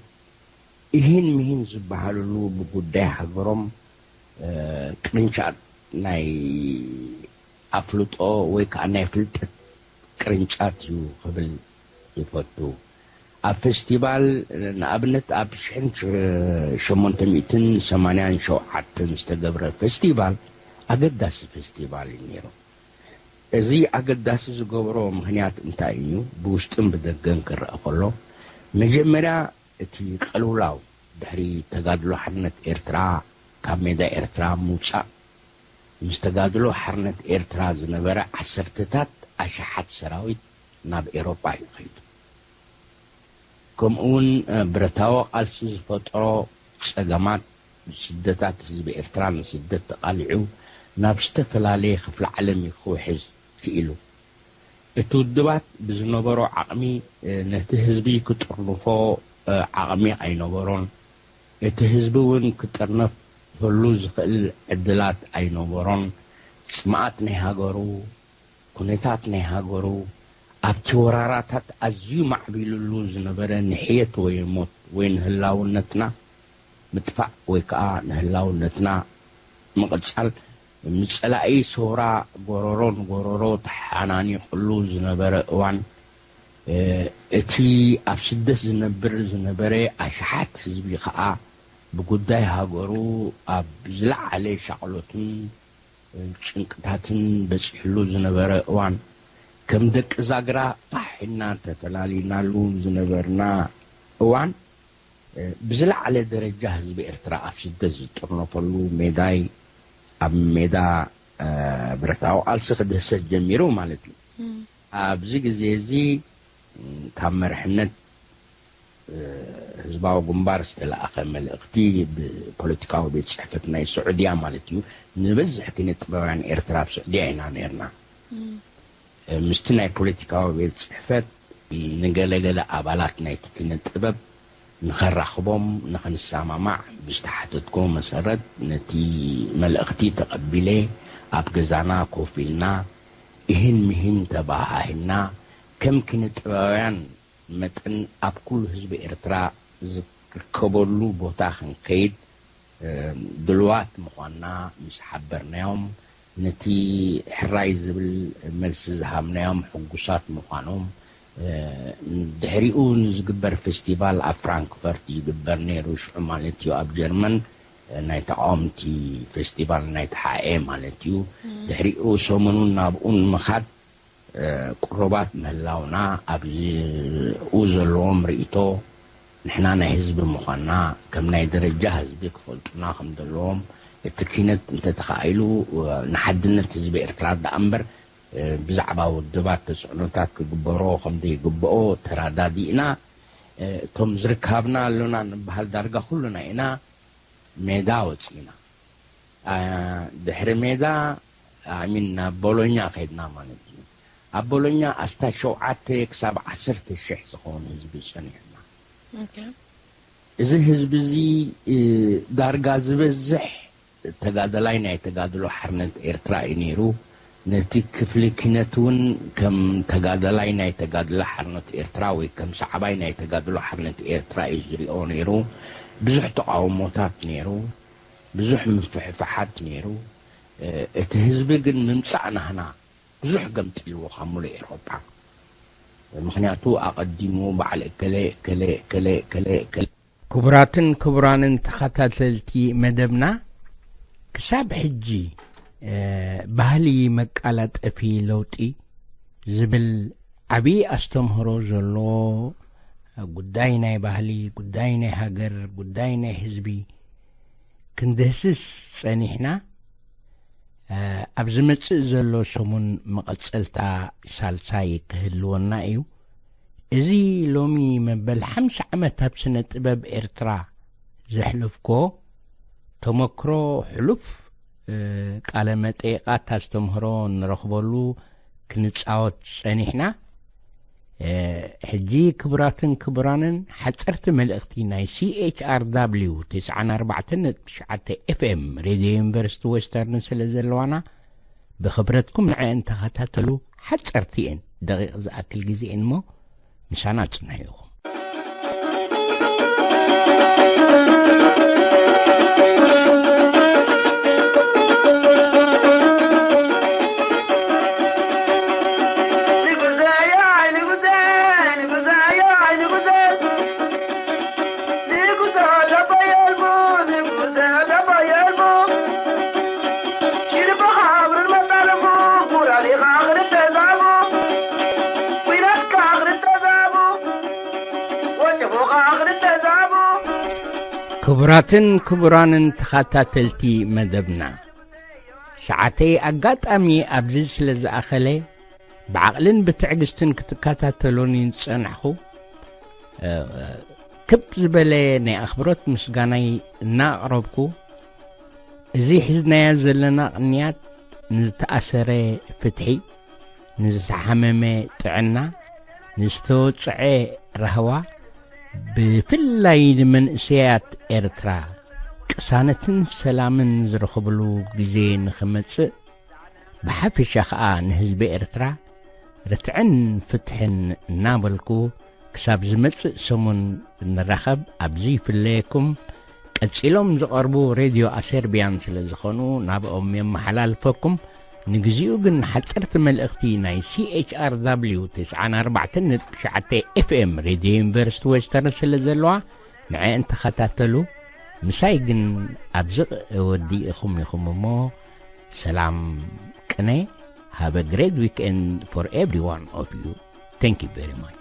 እሂን ምሂን ዝበሃልሉ ብጉዳይ ሃገሮም ቅርንጫት ናይ ኣፍልጦ ወይ ከዓ ናይ ፍልጠት ቅርንጫት እዩ ክብል ይፈቱ። ኣብ ፌስቲቫል ንኣብነት ኣብ ሽሕን ሸሞንተ ሚእትን ሰማንያን ሸውዓተን ዝተገብረ ፌስቲቫል ኣገዳሲ ፌስቲቫል እዩ ነይሩ። እዚ ኣገዳሲ ዝገብሮ ምኽንያት እንታይ እዩ? ብውሽጥን ብደገን ክረአ ከሎ መጀመርያ እቲ ቅልውላው ድሕሪ ተጋድሎ ሓርነት ኤርትራ ካብ ሜዳ ኤርትራ ምውጻእ ምስ ተጋድሎ ሓርነት ኤርትራ ዝነበረ ዓሰርተታት ኣሽሓት ሰራዊት ናብ ኤሮጳ እዩ ከይዱ። ከምኡ እውን ብረታዊ ቃልሲ ዝፈጠሮ ጸገማት ስደታት ህዝቢ ኤርትራ ንስደት ተቓሊዑ ናብ ዝተፈላለየ ክፍለ ዓለም እዩ ክውሕዝ ክኢሉ። እቲ ውድባት ብዝነበሮ ዓቕሚ ነቲ ህዝቢ ክጥርንፎ ዓቕሚ ኣይነበሮን። እቲ ህዝቢ እውን ክጥርነፈሉ ዝኽእል ዕድላት ኣይነበሮን። ጽምኣት ናይ ሃገሩ፣ ኩነታት ናይ ሃገሩ፣ ኣብቲ ወራራታት ኣዝዩ ማዕቢሉሉ ዝነበረ ንሕየት ወይ ሞት ወይ ንህላውነትና ምጥፋእ ወይ ከዓ ንህላውነትና ምቕጻል ምስ ጸላኢ ሰውራ ጎረሮ ንጎረሮ ተሓናኒቕሉ ዝነበረ እዋን እቲ ኣብ ስደት ዝነብር ዝነበረ ኣሽሓት ህዝቢ ከዓ ብጉዳይ ሃገሩ ኣብ ዝለዓለ ሻቕሎትን ጭንቅታትን በፂሕሉ ዝነበረ እዋን ከም ደቂ ዛግራ ፋሕ ኢልና ተፈላሊናሉ ዝነበርና እዋን ብዝለዓለ ደረጃ ህዝቢ ኤርትራ ኣብ ስደት ዝጥርነፈሉ ሜዳይ ኣብ ሜዳ ብረታዊ ቃልሲ ክድህሰስ ጀሚሩ ማለት እዩ። ኣብዚ ግዜ እዚ ካብ መርሕነት ህዝባዊ ግንባር ዝተለኣኸ መልእኽቲ ብፖለቲካዊ ቤት ጽሕፈት ናይ ስዑድያ ማለት እዩ። ንበዝሕ ኪነ ጥበባውያን ኤርትራ ኣብ ስዑድያ ኢና ነርና። ምስቲ ናይ ፖለቲካዊ ቤት ጽሕፈት ንገለገለ ኣባላት ናይቲ ኪነ ጥበብ ንኸራኽቦም ንኽንሰማማዕ ብዝተሓተትኮ መሰረት ነቲ መልእኽቲ ተቐቢለ ኣብ ገዛና ኮፍ ኢልና እሂን ምሂን ተባሃሂልና ከም ኪነ ጥበባውያን መጠን ኣብ ኩሉ ህዝቢ ኤርትራ ዝርከበሉ ቦታ ክንከይድ ድልዋት ምዃንና ምስ ሓበርናዮም፣ ነቲ ሕራይ ዝብል መልሲ ዝሃብናዮም ሕጉሳት ምዃኖም፣ ድሕሪኡ ንዝግበር ፌስቲቫል ኣብ ፍራንክፈርት ይግበር ነይሩ፣ ሽዑ ማለት እዩ ኣብ ጀርመን ናይ ተቃወምቲ ፌስቲቫል ናይ ተሓኤ ማለት እዩ። ድሕሪኡ ሰሙኑን ናብኡ ንምኻድ ቅሩባት ምህላውና ኣብኡ ዘለዎም ርእይቶ ንሕና ናይ ህዝቢ ምዃንና ከም ናይ ደረጃ ህዝቢ ክፈልጡና ከም ዘለዎም እቲ ኪነት እንተተኻኢሉ ንሓድነት ህዝቢ ኤርትራ ደኣ እምበር ብዛዕባ ውድባት ተፅዕኖታት ክግበሮ ከም ዘይግብኦ ተራዳዲእና እቶም ዝርካብና ኣሎና ንበሃል ዳርጋ ኩሉና ኢና ሜዳ ወፂና ድሕሪ ሜዳ ኣሚን ናብ ቦሎኛ ከይድና ማለት እዩ። ኣብ ቦሎኛ ኣስታት ሸውዓተ ክሳብ ዓሰርተ ሽሕ ዝኸውን ህዝቢ ጸኒሕና። እዚ ህዝቢ እዚ ዳርጋ ዝበዝሕ ተጋደላይ ናይ ተጋድሎ ሓርነት ኤርትራ እዩ ነይሩ። ነቲ ክፍሊ ኪነት እውን ከም ተጋዳላይ ናይ ተጋድሎ ሓርነት ኤርትራ ወይ ከም ሰዓባይ ናይ ተጋድሎ ሓርነት ኤርትራ እዩ ዝሪኦ ነይሩ። ብዙሕ ተቃውሞታት ነይሩ፣ ብዙሕ ምፍሕፋሓት ነይሩ። እቲ ህዝቢ ግን ምምጻእ ናህና ብዙሕ ገምጢልዎ ካብ ሙሉእ ኤውሮጳ። ምኽንያቱ ኣቐዲሙ በዓል እከለ እከለ እከለ እከለ እከለ። ክቡራትን ክቡራንን ተኸታተልቲ መደብና፣ ክሳብ ሕጂ ባህሊ መቃላጠፊ ለውጢ ዝብል ዓብዪ ኣስተምህሮ ዘሎ ጉዳይ ናይ ባህሊ፣ ጉዳይ ናይ ሃገር፣ ጉዳይ ናይ ህዝቢ ክንድህስስ ጸኒሕና። ኣብ ዝመጽእ ዘሎ ሰሙን መቐጸልታ ሳልሳይ ክህልወና እዩ። እዚ ሎሚ መበል ሓምሳ ዓመት ኣብ ስነ ጥበብ ኤርትራ ዘሕለፍኮ ተመክሮ ሕሉፍ ቃለ መጠይቓት ኣስተምህሮ ንረኽበሉ ክንጻወት ጸኒሕና። ሕጂ ክቡራትን ክቡራንን ሓጸርቲ መልእኽቲ ናይ C H R W ተስዓን ኣርባዕተን ነጥቢ ትሽዓተ F M ሬድዮ ዩኒቨርሲቲ ዌስተርን ስለ ዘለዋና ብኽብረትኩም ንዐ እንተኸታተሉ ሓጸርቲ እየን። ደቂቕ ዝኣክል ግዜ እሞ ምሳና ጽንሑ ኢኹም። ክቡራትን ክቡራንን ተኸታተልቲ መደብና፣ ሰዓተይ ኣጋጣሚ ኣብዚ ስለ ዝኣኸለ፣ ብዓቕልን ብትዕግስትን ክትከታተሉኒ ዝጸናሕኹ፣ ክብ ዝበለ ናይ ኣኽብሮት ምስጋናይ እናኣቕረብኩ፣ እዚ ሒዝናዮ ዘለና ቅንያት ንዝተኣሰረ ፍትሒ፣ ንዝተሓመመ ጥዕና፣ ንዝተወጽዐ ራህዋ፣ ብፍላይ ንመንእሰያት ኤርትራ ቅሳነትን ሰላምን ዝረኽብሉ ግዜ ንኽመጽእ፣ ብሓፈሻ ኸኣ ንህዝቢ ኤርትራ ርትዕን ፍትሕን እናበልኩ፣ ክሳብ ዝመጽእ ሰሙን እንራኸብ ኣብዚ ይፍለየኩም። ቀጺሎም ዝቐርቡ ሬድዮ ኣሰርቢያን ስለ ዝኾኑ ናብኦም የመሓላልፈኩም። ንግዚኡ ግን ሓጸርቲ መልእኽቲ ናይ C H R W ተስዓን ኣርባዕተን ነጥቢ ትሽዓተ F M ሬድዮ ዩኒቨርሲቲ ዌስተርን ስለ ዘለዋ ንዐ እንተኸታተሉ። ምሳይ ግን ኣብዚ ወዲእኹም ኢኹም እሞ ሰላም ቅነ። Have a great weekend for every one of you. Thank you very much.